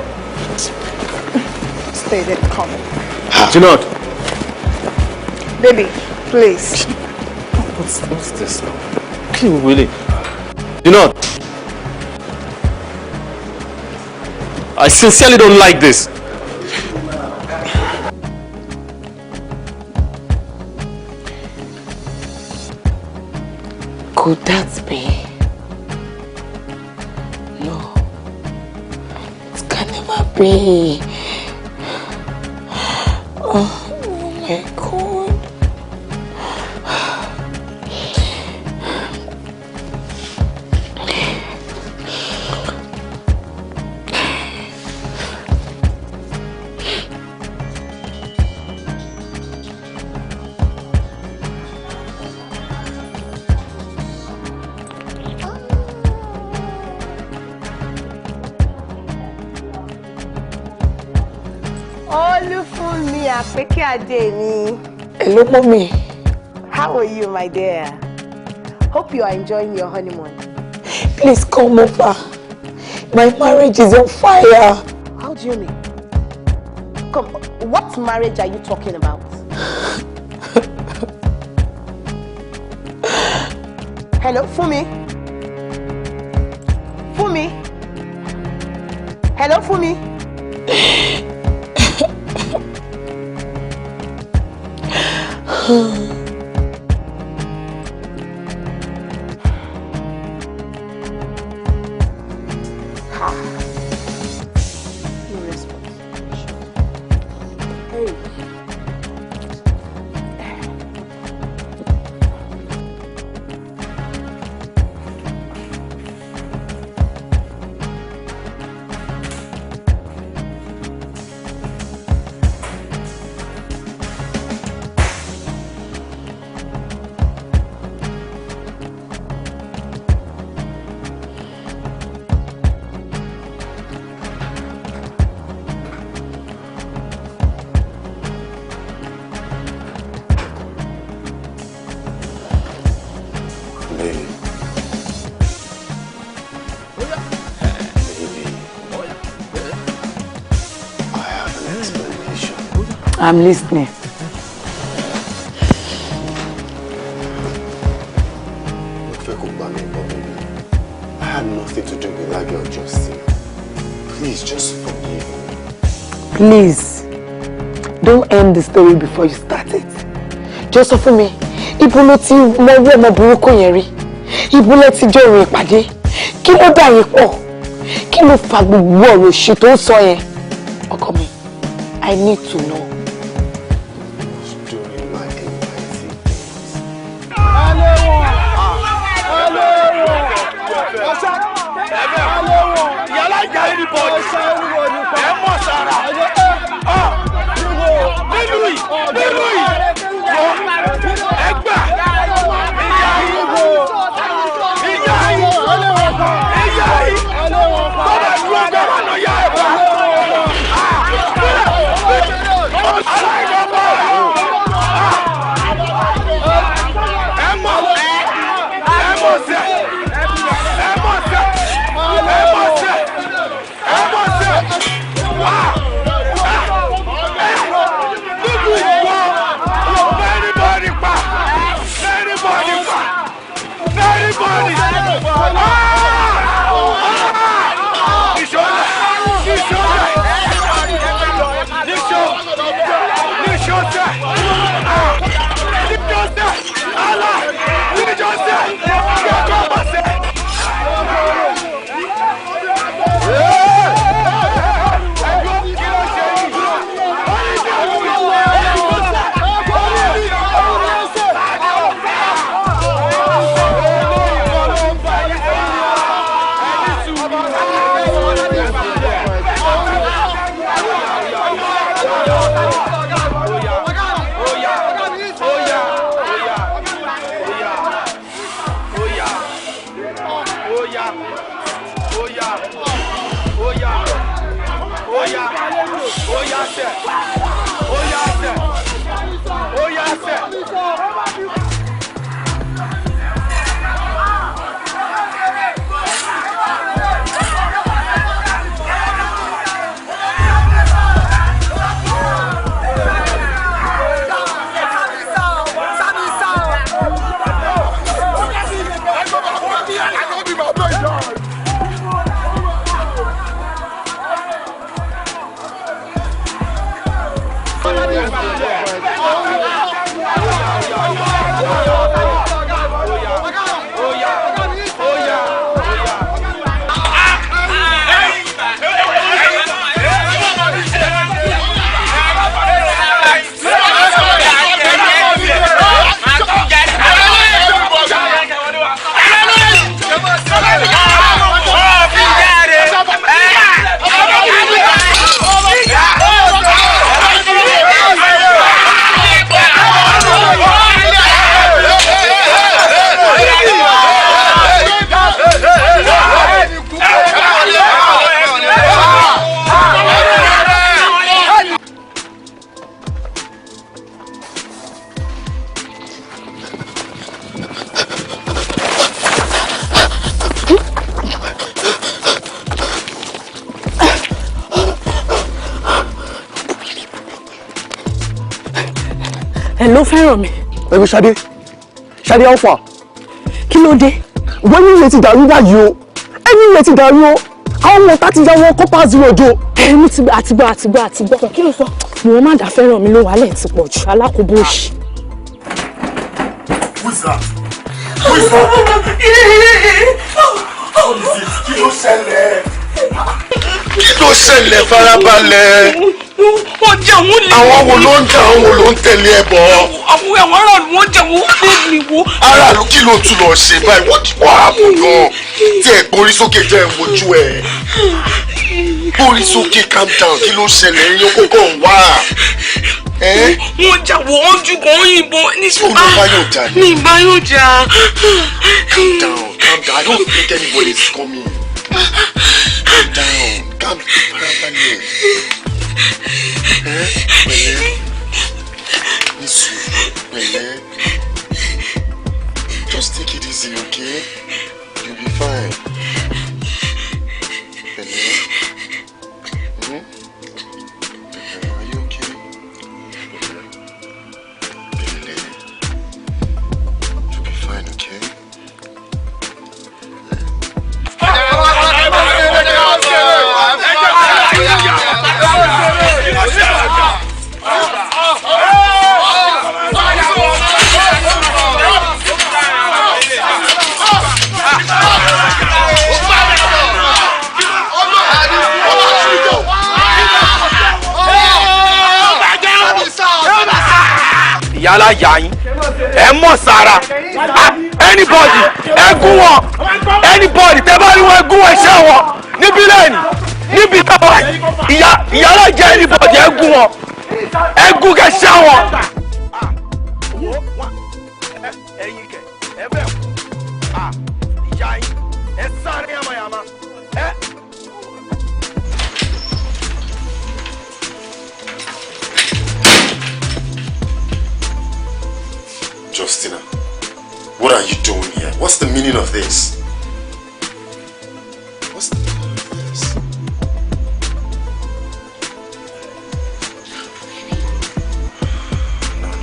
Stay there, come. Junod. Baby, please. What's this now? Kí ni gbogbo eléyìí? Junod. I sincerely don't like this. Could that be? No. It can never be. Oh my God. Olúfúnmi Àpèkẹ́ Adé mi. Hello, mommy. How are you, my dear? Hope you are enjoying your honeymoon. Please come over. My marriage is on fire. How do you mean? Come, what marriage are you talking about? Hello, Fúnmi? Fúnmi? Hello, Fúnmi? No response. Hey. Baby. Baby. I have an explanation. I'm listening. Mo fẹ́ kó gbà mí gbọ́, baby. I had nothing to do with that girl, Justin. Please, just forgive me. Please, don't end the story before you start it. Jọ sọ fún mi, ibo ló ti mọwọ́ ọmọ burúkú yẹn rí? Ibo lẹ ti jọ ìrìn ìpàdé? Kí ló dà yín pọ̀? Kí ló fa gbogbo ọ̀rọ̀ òṣì tó ń sọ yẹn? Ọkọ mi, I need to know. During my NYSC days. Yàrá ìjà anybody. Ẹ mọ̀ sára. Nílùú yìí, nílùú yìí. Ẹ gbà. Ìyá yìí. Ìyá yìí. Ìyá yìí. Bọ́lá dúró gbọ́dọ̀ nà yá ẹ̀ bá. Aláìlọ́bọ̀. Ẹ mọ̀. Ẹ mọ̀ sẹ́. Ẹ mọ̀ sẹ́. Ẹ mọ̀ sẹ́. Ẹ mọ̀ sẹ́. Wá. Nílùú ìwọ. Anybody pa. Anybody pa. Anybody. Níṣó níṣó níṣó níṣó sẹ́. Níṣó sẹ́. Alá. Níṣó sẹ́. Kẹ́kọ̀ọ́ bọ̀ sẹ́. Hello, Fẹ́rànmi. Ẹ̀rù Ṣadé, Ṣadé alpha. Kí ló dé? Wọ́n ní ilẹ̀ ti dàrú báyìí o. Ẹni ilẹ̀ ti dàrú o. Àwọn ọmọ tá ti ya wọn kọ́pà zero jo. Ẹ mú ti àtìgbọ́ àtìgbọ́ àtìgbọ́. Kí ló sọ? Mo má dá Fẹ́rànmi ló wàhálẹ̀ ti pọ̀ jù. Alákòóbó òṣì. Who is that? Who is that? What is it? Kí ló ṣẹlẹ̀? Kí ló ṣẹlẹ̀? Farabalẹ̀. Wọ́n jẹ́ àwọn lè. Àwọn wo ló ń jà, àwọn wo ló ń tẹ̀lé ẹ bọ̀? Àwọn aráàlú wọ́n jẹ́ àwọn lè mi wo. Aráàlú kí ló tún lọ ṣe báyìí? What happened gan? Tí ẹ gbórí sókè jẹ́ ẹ wojú ẹ. Gbórí sókè, calm down, kí ló ṣẹlẹ̀? Ẹyin kókó ń wá. Wọ́n jà wọ́n ojú kan yìnbọn ní Ṣé o lọ bá yóò jà ni? Mi bá yóò jà. Calm down, calm down. I don't think anybody is coming. Calm down, calm down, farabalẹ̀. Pẹ̀lẹ́, ní sùúrù, pẹ̀lẹ́. Just take it easy. easy, okay? You'll be fine. Pẹ̀lẹ́. Pẹ̀lẹ́, are you okay? Pẹ̀lẹ́. Pẹ̀lẹ́. You'll be fine, okay? Yálà yà yín ẹ mọ̀ sára. Anybody ẹ gún wọn, anybody tẹ bá rí wọn ẹ gún wọn, ṣẹ́ wọn níbí lẹ́yìn níbi táwa ìyálà jẹ́ anybody ẹ gún wọn, ẹ gún kẹ ṣẹ́ wọn. Ẹ̀yin kẹ ẹ bẹ kú ìyá yín ẹ sáré yamayama ẹ. Justina, what are you doing here? What's the meaning of this? What's the meaning of this? No, no, no, no.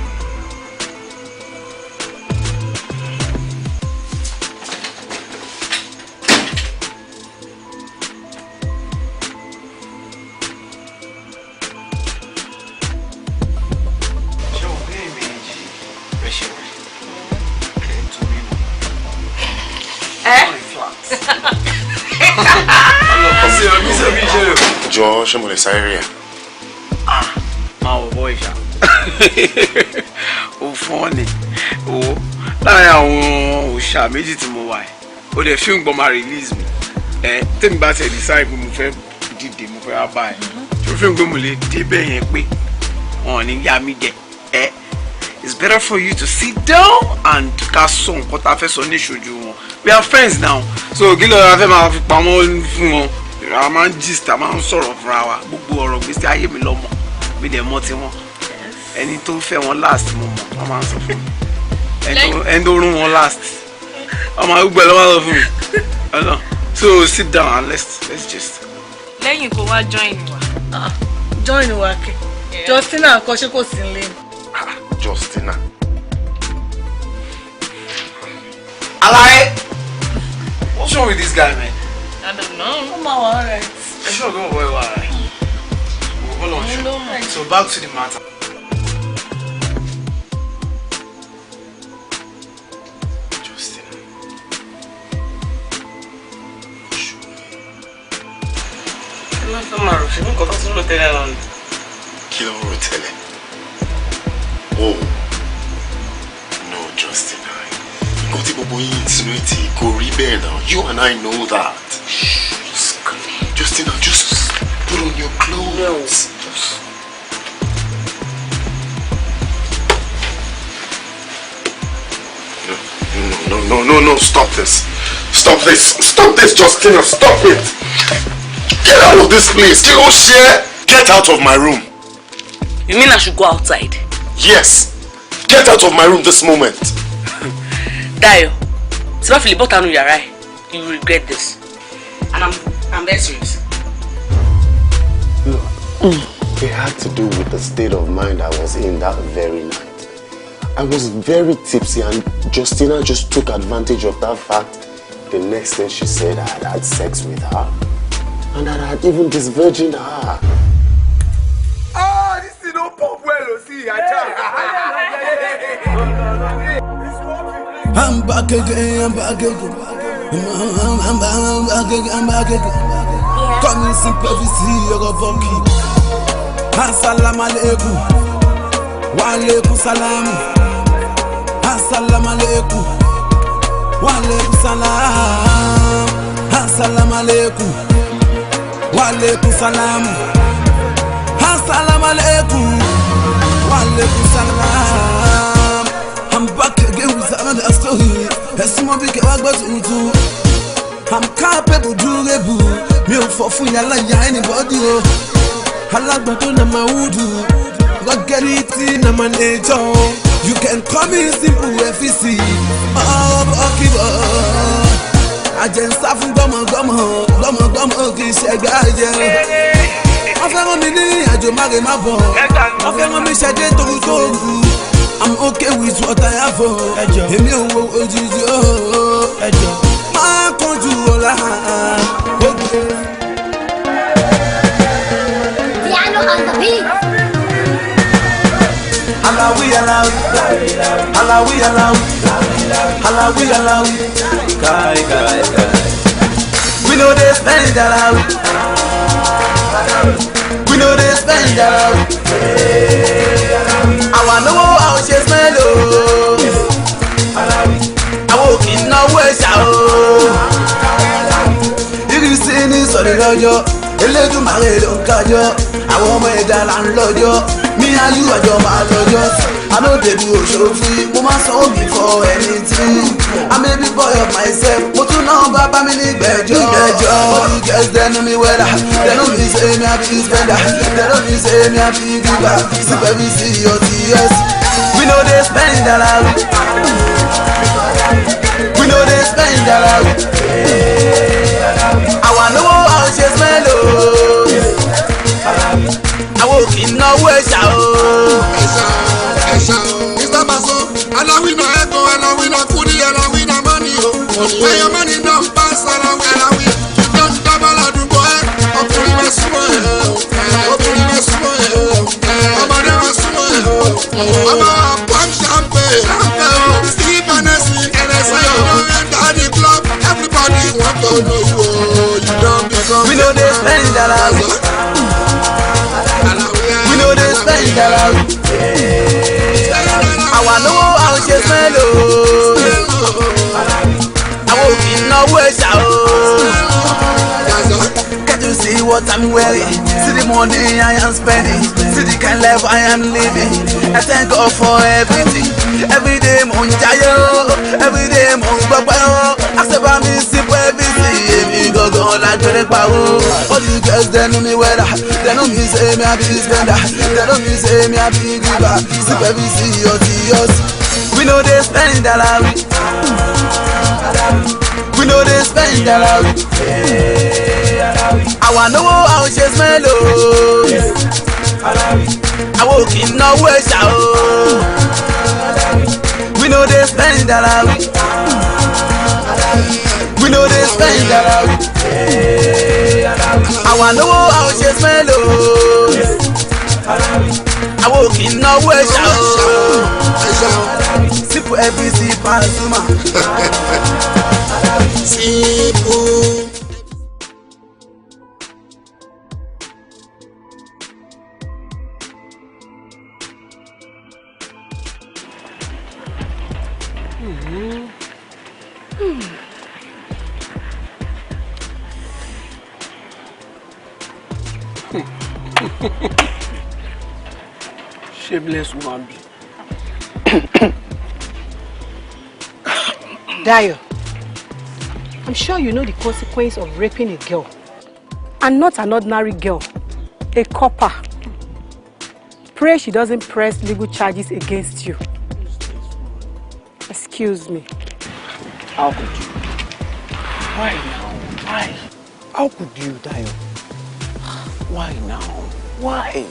Jọ̀ọ́, ṣé mo lè sáré rí ẹ? Máa wọ̀ bọ́ ìṣá. Ó fọ́n ni. Owó láàrin àwọn òòṣà méjì tí mo wà ẹ̀. Ó dẹ̀ fíìmù gbọ́n máa release mi. Ẹ tẹ́mi bá tẹ̀ decide pé mo fẹ́ dìde, mo fẹ́ wá bá ẹ̀. Ṣé o fíìmù pé mo lè dé bẹ́ẹ̀ yẹn pé wọn ò ní yá mi jẹ? Ẹ it's better for you to sit down and ká sọ nǹkan tá a fẹ́ sọ ní ìṣojú wọn. We are friends now. So kí ló la fẹ́ máa fi pamọ́ fún wọn? A máa ń gist, a máa ń sọ̀rọ̀ fúnra wa. Gbogbo ọ̀rọ̀ gbèsè ayé mi lọ́mọ, mi dẹ̀ mọ̀ tiwọn. Ẹni tó fẹ́ wọn last mo mọ̀, wọ́n máa ń sọ fún mi. Ẹni tó rún wọn last, ọmọ arúgbó ẹ ló máa ń sọ fún mi. So sit down and let's gist. Lẹ́yìn kó wá join wa. Join wa kẹ̀. Justina kọ́ ṣé kò sí nílé ni. Justina. Alaye, what's wrong with this guy, man? I don't know. Oh, my, all right. I should go boy, all right. Hold on, sure. So back to the matter. Justina. Kí ló ń rò tẹ́lẹ̀? Oh, no, Justina. Nǹkan tí gbogbo yín insinuate kò rí bẹ́ẹ̀ náà. You and I know that. Justina, just put on your clothes. No, no, no, no, no, stop this. Stop this. Stop this, Justina. Stop it. Get out of this place. Get out, share. Get out of my room. You mean I should go outside? Yes. Get out of my room this moment. Dayo, tí bá fi lè bọ́ta nu yàrá ẹ̀, you will regret this. And I'm very serious. Look, it had to do with the state of mind I was in that very night. I was very tipsy and Justina just took advantage of that fact. The next thing she said, I had had sex with her. And that I had even disvirgined her. Ah, this thing don't pop well, see, I tell. I'm back again, I'm back again. I'm back again, I'm back again. Come in, see, PVC, you're a funky. Assalamu alaikum. Wa alaikum salam. Assalamu alaikum. Wa alaikum salam. Assalamu alaikum. Wa alaikum salam. Assalamu alaikum. Wa alaikum salam. I'm back again with another story. Ẹ̀sùn bí kẹwàá gbọ́ tuntun. I'm capable, durable. Mi ò fọ́ fún yàrá ìyá anybody o. Alágbàdo na my wood. Rọ́gẹ́rìtì na my nature. You can call me simple FEC. Oh, okay, Àjẹ́ ń sá fún gbọ́mọgbọ́mọ, gbọ́mọgbọ́mọ kì í ṣẹgbẹ́ àjẹ́. Wọ́n fẹ́ rán mi ní àjò máre má bọ̀, wọ́n fẹ́ rán mi ṣẹ́dé torutoru. I'm okay with what I have o, èmi ò wo òjijì o. Má kánjú ọ̀la. Piano on the beat. Alawi alawi, alawi alawi, alawi alawi, kai kai kai. We no dey spend alawi, we no dey spend alawi. Àwa lówó a ò ṣe smell o, àwọn ò kì í náwó ẹ̀ṣà o. Ìrísí ní sọ̀rọ̀ lọ́jọ́, Elédùmarè ló ń kájọ́, àwọn ọmọ ẹ̀dá là ń lọ́jọ́. Mi ayú àjọ máa lọ́jọ́, I no dey do òṣòfin, mo máa sanwó mi for anything. I'm a big boy of myself, mo tún náà bàbá mi ní gbẹ̀jọ́. All the girls they know me wella, they know me say me I be spender, they know me say me I be giver, sip every C O T S. We no dey spend alawi, we no dey spend alawi. Àwa lówó a ò ṣe smell o, àwọn ò kì í náwó ẹ̀ṣà o. Ẹ̀ṣà Mr. Baso, Alawi na ego, Alawi na kudi, Alawi na money o. When your money don pass, Alawi, Alawi, you don double àdúgbò ẹ̀. Ọkùnrin máa súnmọ́ ẹ̀, obìnrin máa súnmọ́ ẹ̀, ọmọdé máa súnmọ́ ẹ̀. Ọmọ pump champagne, champagne o, sip Hennessy, Hennessy o. You don enter the club, everybody want to know you o. You don become. We no dey spend alawi. We no dey spend alawi. Àwa lówó a ò ṣe smell o. Àwọn ò kì í náwó ẹ̀ṣà o. Can't you see what I'm wearing? See the money I am spending. See the kind life I am living. I thank God for everything. Every day mo ń jayé o. Every day mo ń gbọ́pẹ́ o. Àṣẹ̀bá mi sí everything. Èmi gangan lágbèrè pa o. All the girls they know me wella. They know me say me I be spender. They know me say me I be giver. Sip every C O T S. We no dey spend alawi. We no dey spend alawi. Àwa lówó a ò ṣe smell o. Àwọn ò kì í náwó ẹ̀ṣà o. We no dey spend alawi. We no dey spend alawi. Àwa lówó a ò ṣe smell o. Àwọn ò kì í náwó ẹ̀ṣà o. Simple ABC Pasuma. Simple. Shameless woman be. Dayo, I'm sure you know the consequence of raping a girl. And not an ordinary girl, a copper. Pray she doesn't press legal charges against you. Excuse me. How could you? Why now? Why? How could you, Dayo? Why now? Why?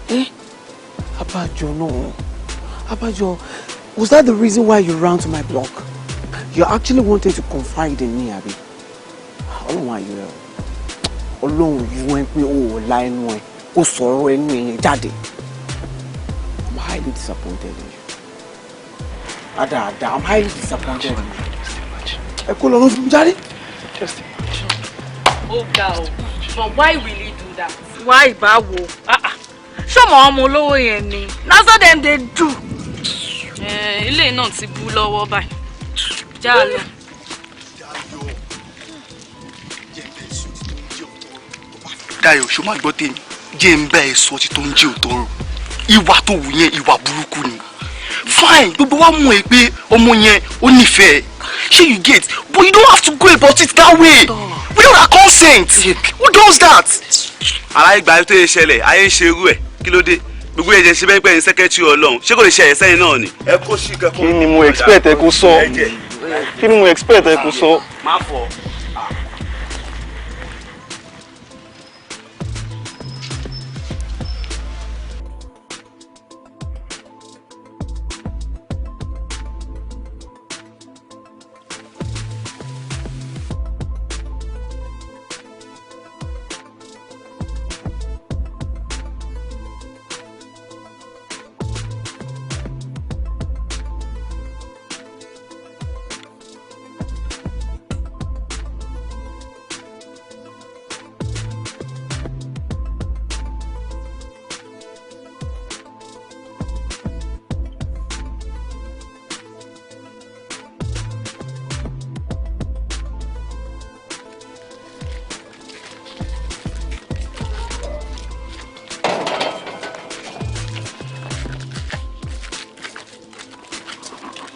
Eh? Abajo, no. Abajo, was that the reason why you ran to my block? You actually wanted to confide in me, Abi. Ọlọ́run ayọ̀ ẹ o. Ọlọ́run yú ẹ pé o ò la ẹnu ẹ, o sọ̀rọ̀ ẹnu ẹ yẹn jáde. I'm highly disappointed in you. Ada, I'm highly disappointed in you. Ẹ kó lọ lọ fún mi jáde. Just imagine. Ó ga o, but why will he do that? Why báwo? Ṣé ọmọ ọmọ olówó yẹn ni? Na so dem dey do. Ilé náà ti bú lọ́wọ́ báyìí. Já lọ. Dayọ̀, ṣo má gbọ́ tèmi, jẹ́ ń bá ẹ sọ ti tó ń jẹ́ òótọ́ rò. Ìwà tó wù yẹn ìwà burúkú ni. Fine, gbogbo wa mọ̀ ẹ́ pé ọmọ yẹn ó nífẹ̀ẹ́. Ṣé you get? But you don't have to go about it that way. Without her consent. Who does that? Aláìgbà tó yẹ ṣẹlẹ̀, ayé ń ṣe irú ẹ̀, kí ló dé? Gbogbo ẹ̀jẹ̀ ṣe bẹ́ẹ̀ pẹ́ ní sẹ́kẹ́tì Ọlọ́run, ṣé kò lè ṣe ẹ̀yẹ sẹ́yìn náà ni? Ẹ kó sí kẹ́kọ̀ọ́. Kí ni mo expect ẹ kó sọ? Kí ni mo expect ẹ kó sọ? Má fọ.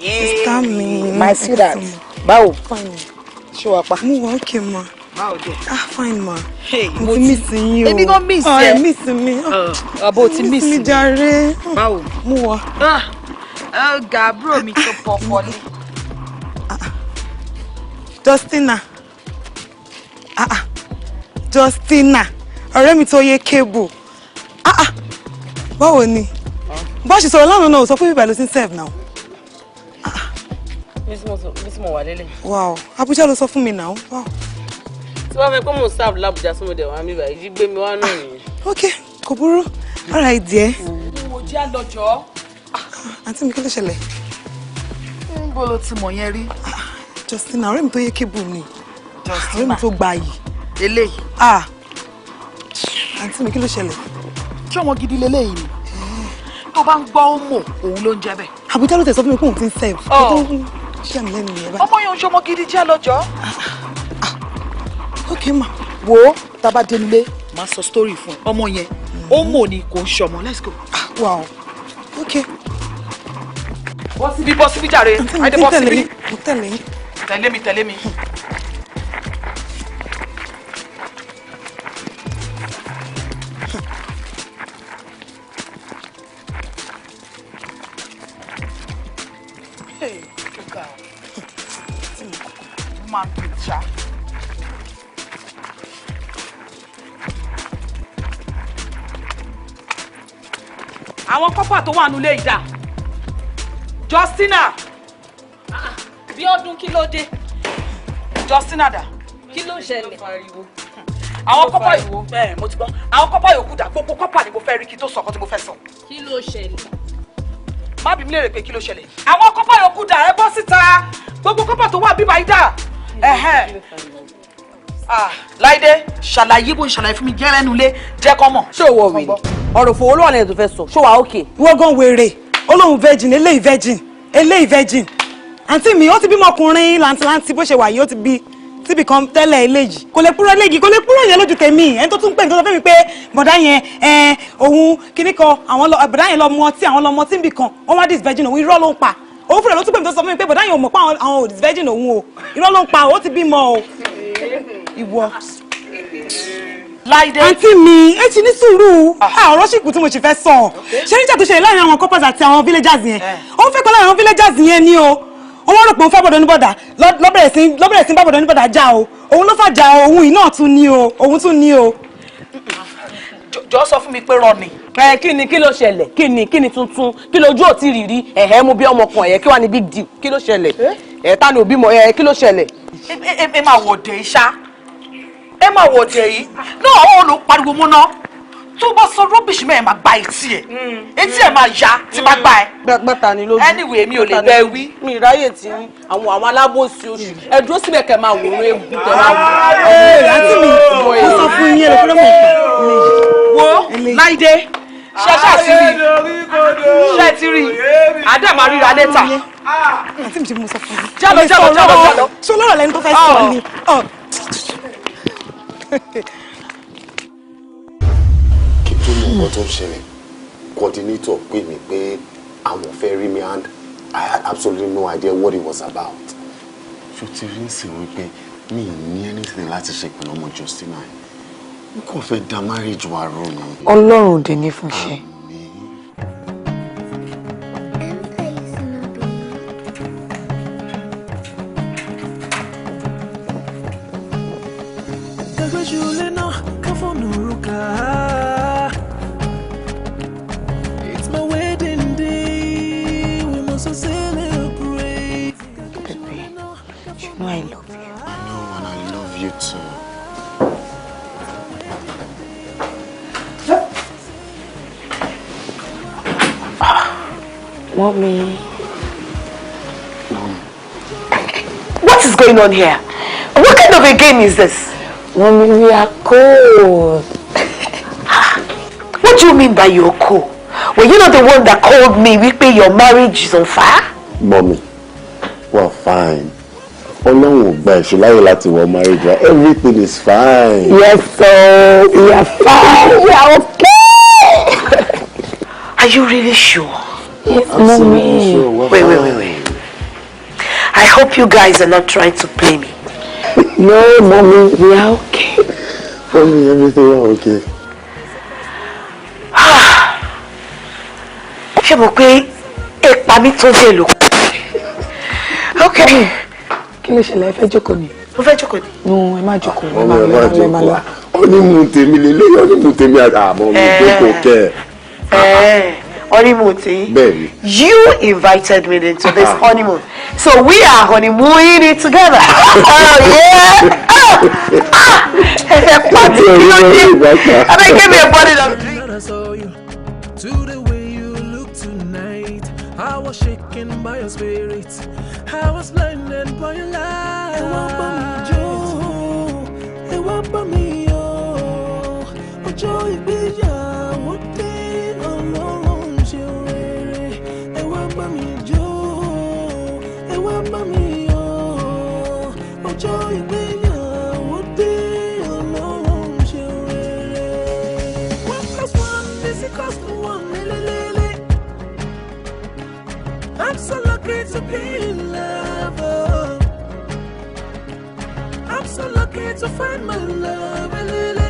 Sister mi. My sweetheart, báwo? Fine. Ṣé wàá pa? Mo wà okay ma. Báwo dé? Ah, fine ma. Hey, mo ti miss yín o. Èmi gan miss Ah, ẹ. ẹ miss mi. Àbò ti miss mi mi. jàre. Báwo? Mo wà. Ọ̀gá àbúrò mi tó pọ̀pọ̀ ni. Justina. Ah ah. Justina. Ọ̀rẹ́ mi tó yé kébù. Ah ah. Báwo ni? Bó ṣe sọ̀rọ̀ lánàá náà ò sọ pé bíbá ló ti ń serve now. Bí tí mo wà lélẹ̀. Wow. Abuja ló sọ fún mi now. Wow. Tí wọ́n fẹ́ pé mò ń serve l'Abuja tí mo dẹ̀ wá mi báyìí, jí gbé mi wá náà nìyẹn. Okay, kò burú. All right dear. Mo jẹ́ àlọ́jọ́. Àǹtí mi, kí ló ṣẹlẹ̀? Níbo ló ti mọ̀ yẹn rí? Justina, ọ̀rẹ́ mi tó yé kébù ni. Ọ̀rẹ́ mi tó gbayì. Eléyìí. Ah. Àǹtí mi, kí ló ṣẹlẹ̀? Ṣé ọmọ gidi leléyìí ni? Tó bá ń gbọ́ ó mọ̀, òun ló ń jẹ́ bẹ́ẹ̀. Abuja ló tẹ̀ sọ fún mi pé òun ti ń serve. Oh. Kó tó ń ṣe àmì lẹ́nu yẹn báyìí. Ọmọ yẹn ń ṣọmọ gidi, jẹ́ àlọ́jọ́. Okay ma. Wo tá a bá dénúlé, màá sọ story fún ẹ. Ọmọ yẹn, ó mọ̀ ni, kò ń ṣọmọ. Let's go. Wow. Okay. Bọ́ síbí, bọ́ síbí jàre. Àǹtí mi, Àìdè ti bọ́ tẹ̀lé síbí. yín. Mo tẹ̀lé yín. Tẹ̀lé mi, tẹ̀lé mi. Hey, look out. Woman picture. Àwọn kọ́pà tó wà nílé ìdá. Justina. Bí ọdún, kí ló dé? Justina dà. Kí ló ṣẹlẹ̀? Àwọn kọ́pà yòókù ẹ, mo ti gbọ́. Àwọn kọ́pà yòókù dà? Gbogbo kọ́pà ni mo fẹ́ rí kí tó sọ ọkọ tí mo fẹ́ sọ. Kí ló ṣẹlẹ̀? Má bí mi léèrè pé kí ló ṣẹlẹ̀. Àwọn kọ́pà yòókù dà? Ẹ bọ́ síta. Gbogbo kọ́pà tó wà bíbá yìí dà? Ẹ̀hẹ́n. Ah, Láìdé, ṣàlàyé bó ń ṣàlàyé fún mi jẹ́rẹ́nu ilé, jẹ́ kọ́ mọ̀. Ṣé o wọ wèrè? Ọ̀rọ̀ òfòwò ló wà lẹ́yìn tó fẹ́ sọ. Ṣé wàá òkè? Ìwọ gan wèrè. Ó lóun virgin, eléyìí virgin, eléyìí virgin. Àǹtí mi, ó ti bímọ ọkùnrin làǹtìlanti bó ṣe wà yìí, ó ti bí síbi kan tẹ́lẹ̀ eléyìí. Kò lè kúrò eléyìí, kò lè kúrò yẹn lójú tèmi. Ẹni tó tún pè ní tó sọ fún mi pé bọ̀dá yẹn ẹ òun kíní kan, àwọn lọ bọ̀dá yẹn lọ mu ọtí, àwọn lọ mu ọtí níbì kan, wọ́n wá dis virgin òun, irọ́ ló ń pa. Òun fúnra ló tún pè mí tó sọ fún mi pé bọ̀dá yẹn ò mọ̀ pé àwọn ò dis virgin òun o. Irọ́ ló ń pa, ó ti bímọ o. Ìwọ. Láìdé. Àǹtí mi, ẹ ti ní sùúrù. Ọ̀rọ̀ sì kù tí mo sì fẹ́ sọ. Ṣé níjà tó ṣẹlẹ̀ láàrin àwọn corpers àti àwọn villagers yẹn, ó ń fẹ́ pẹ́ láàrin àwọn villagers yẹn ni o. Wọ́n rò pé òun fẹ́ bọ̀dọ̀ ní bọ̀dà, lọ́bẹ̀rẹ̀ sí bá bọ̀dọ̀ ní bọ̀dà já o. Òun ló fàjà o, òun yìí náà tún ní o, òun tún ní o. Jọ sọ fún mi pé rọ ni. Ẹ kí ni, kí ló ṣẹlẹ̀? Kí ni tuntun? Kí lójú ò tí rí rí? Ẹ̀hẹ́, mo bí ọmọ kan, ẹ̀yẹ kí wàá ní big deal? Kí ló ṣẹlẹ̀? Ẹ̀ ta ni òbí mọ? Ẹ̀ kí ló ṣẹlẹ̀? Ẹ máa wò dé ṣá, ẹ máa wò dé yìí náà. Àwọn olùpariwo múná tó bá sọ rubbish mẹ́ẹ̀, máa gba etí ẹ̀, etí ẹ̀ máa ya tí máa gbá ẹ. Gbàtà ni lójú. Anyway, mi ò lè bẹ wí. Mi ìráyè tí àwọn alábòsí oṣù ẹ dúró síbẹ̀ kẹ́ máa wòrán ewu kẹ́ máa wò. Àǹtí mi, mo sọ fún yín, ẹ lè fọlọ́ mọ̀ pa. Wo Láìdé, ṣe ṣáà ti rí, ṣe ti rí, àdàmà ríra létà. Àǹtí mi, ṣe mo sọ fún yín. Jálọ, jálọ, jálọ, jálọ. Ṣé olóró lẹni tó fẹ́ sọ ni? Kí tó mọ nǹkan tó ń ṣẹlẹ̀, coordinator pè mí pé àwọn fẹ́ rí mi and I had absolutely no idea what it was about. Ṣó ti rí sí wípé mi ì ní anything láti ṣe pẹ̀lú ọmọ Justina yìí? N kò fẹ́ da marriage wa rú ni. Ọlọ́run òde ní fún ṣe. Kágbéṣu léná káfọ́nù rúkà. It's my wedding day, we must all celebrate. Baby, you know I love you. I know, and I love you too. Mommy. What is going on here? What kind of a game is this? Mommy, we are cool. What do you mean by you're cool? Were you not the one that called me wípé your marriage is on fire? Mommy, we're fine. Ọlọ́run ò gba èṣù láyè láti wọ marriage wa. Everything is fine. Yes, so we are fine. We are okay. Are you really sure? Yes, mommy. Sure, we're Wait, wait, fine. wait, wait. I hope you guys are not trying to play me. No, mommy, we are okay. Mommy, everything is okay. Ṣé mo pé ẹ̀pà mi tó dé lò? Okay. Kí ló ṣẹlẹ̀? Ẹ fẹ́ jókòó ni? Mo fẹ́ jókòó ni. No, ẹ má jókòó. Ẹ Mommy, má ẹ lọ, má ẹ má lọ. jókòó. Honeymoon tèmi lélẹ́yìn, honeymoon tèmi àmọ́ mi jókòó kẹ́ ẹ̀. Honeymoon tí. Bẹ́ẹ̀ni. You invited me into this honeymoon. So we are honeymooning it together. Oh yeah. Ah! Ah! Ẹ fẹ́ pa mí, kí ló dé? Abeg give me a bottle of drink. I saw you to the way you look tonight. I was shaken by your spirit. I was blinded by your light. Ẹ wá bá mi jó, ẹ wá bá mi yọ̀. Ọjọ́ ìgbéyàwó dé, Ọlọ́run ṣe rere. Ẹ wá bá mi jó, ẹ wá bá mi yọ̀. Ọjọ́ ìgbéyàwó dé, Ọlọ́run ṣe rere. 1 + 1 is equals to 1, lelelele. I'm so lucky to be in love. Oh. I'm so lucky to find my love. Lelele.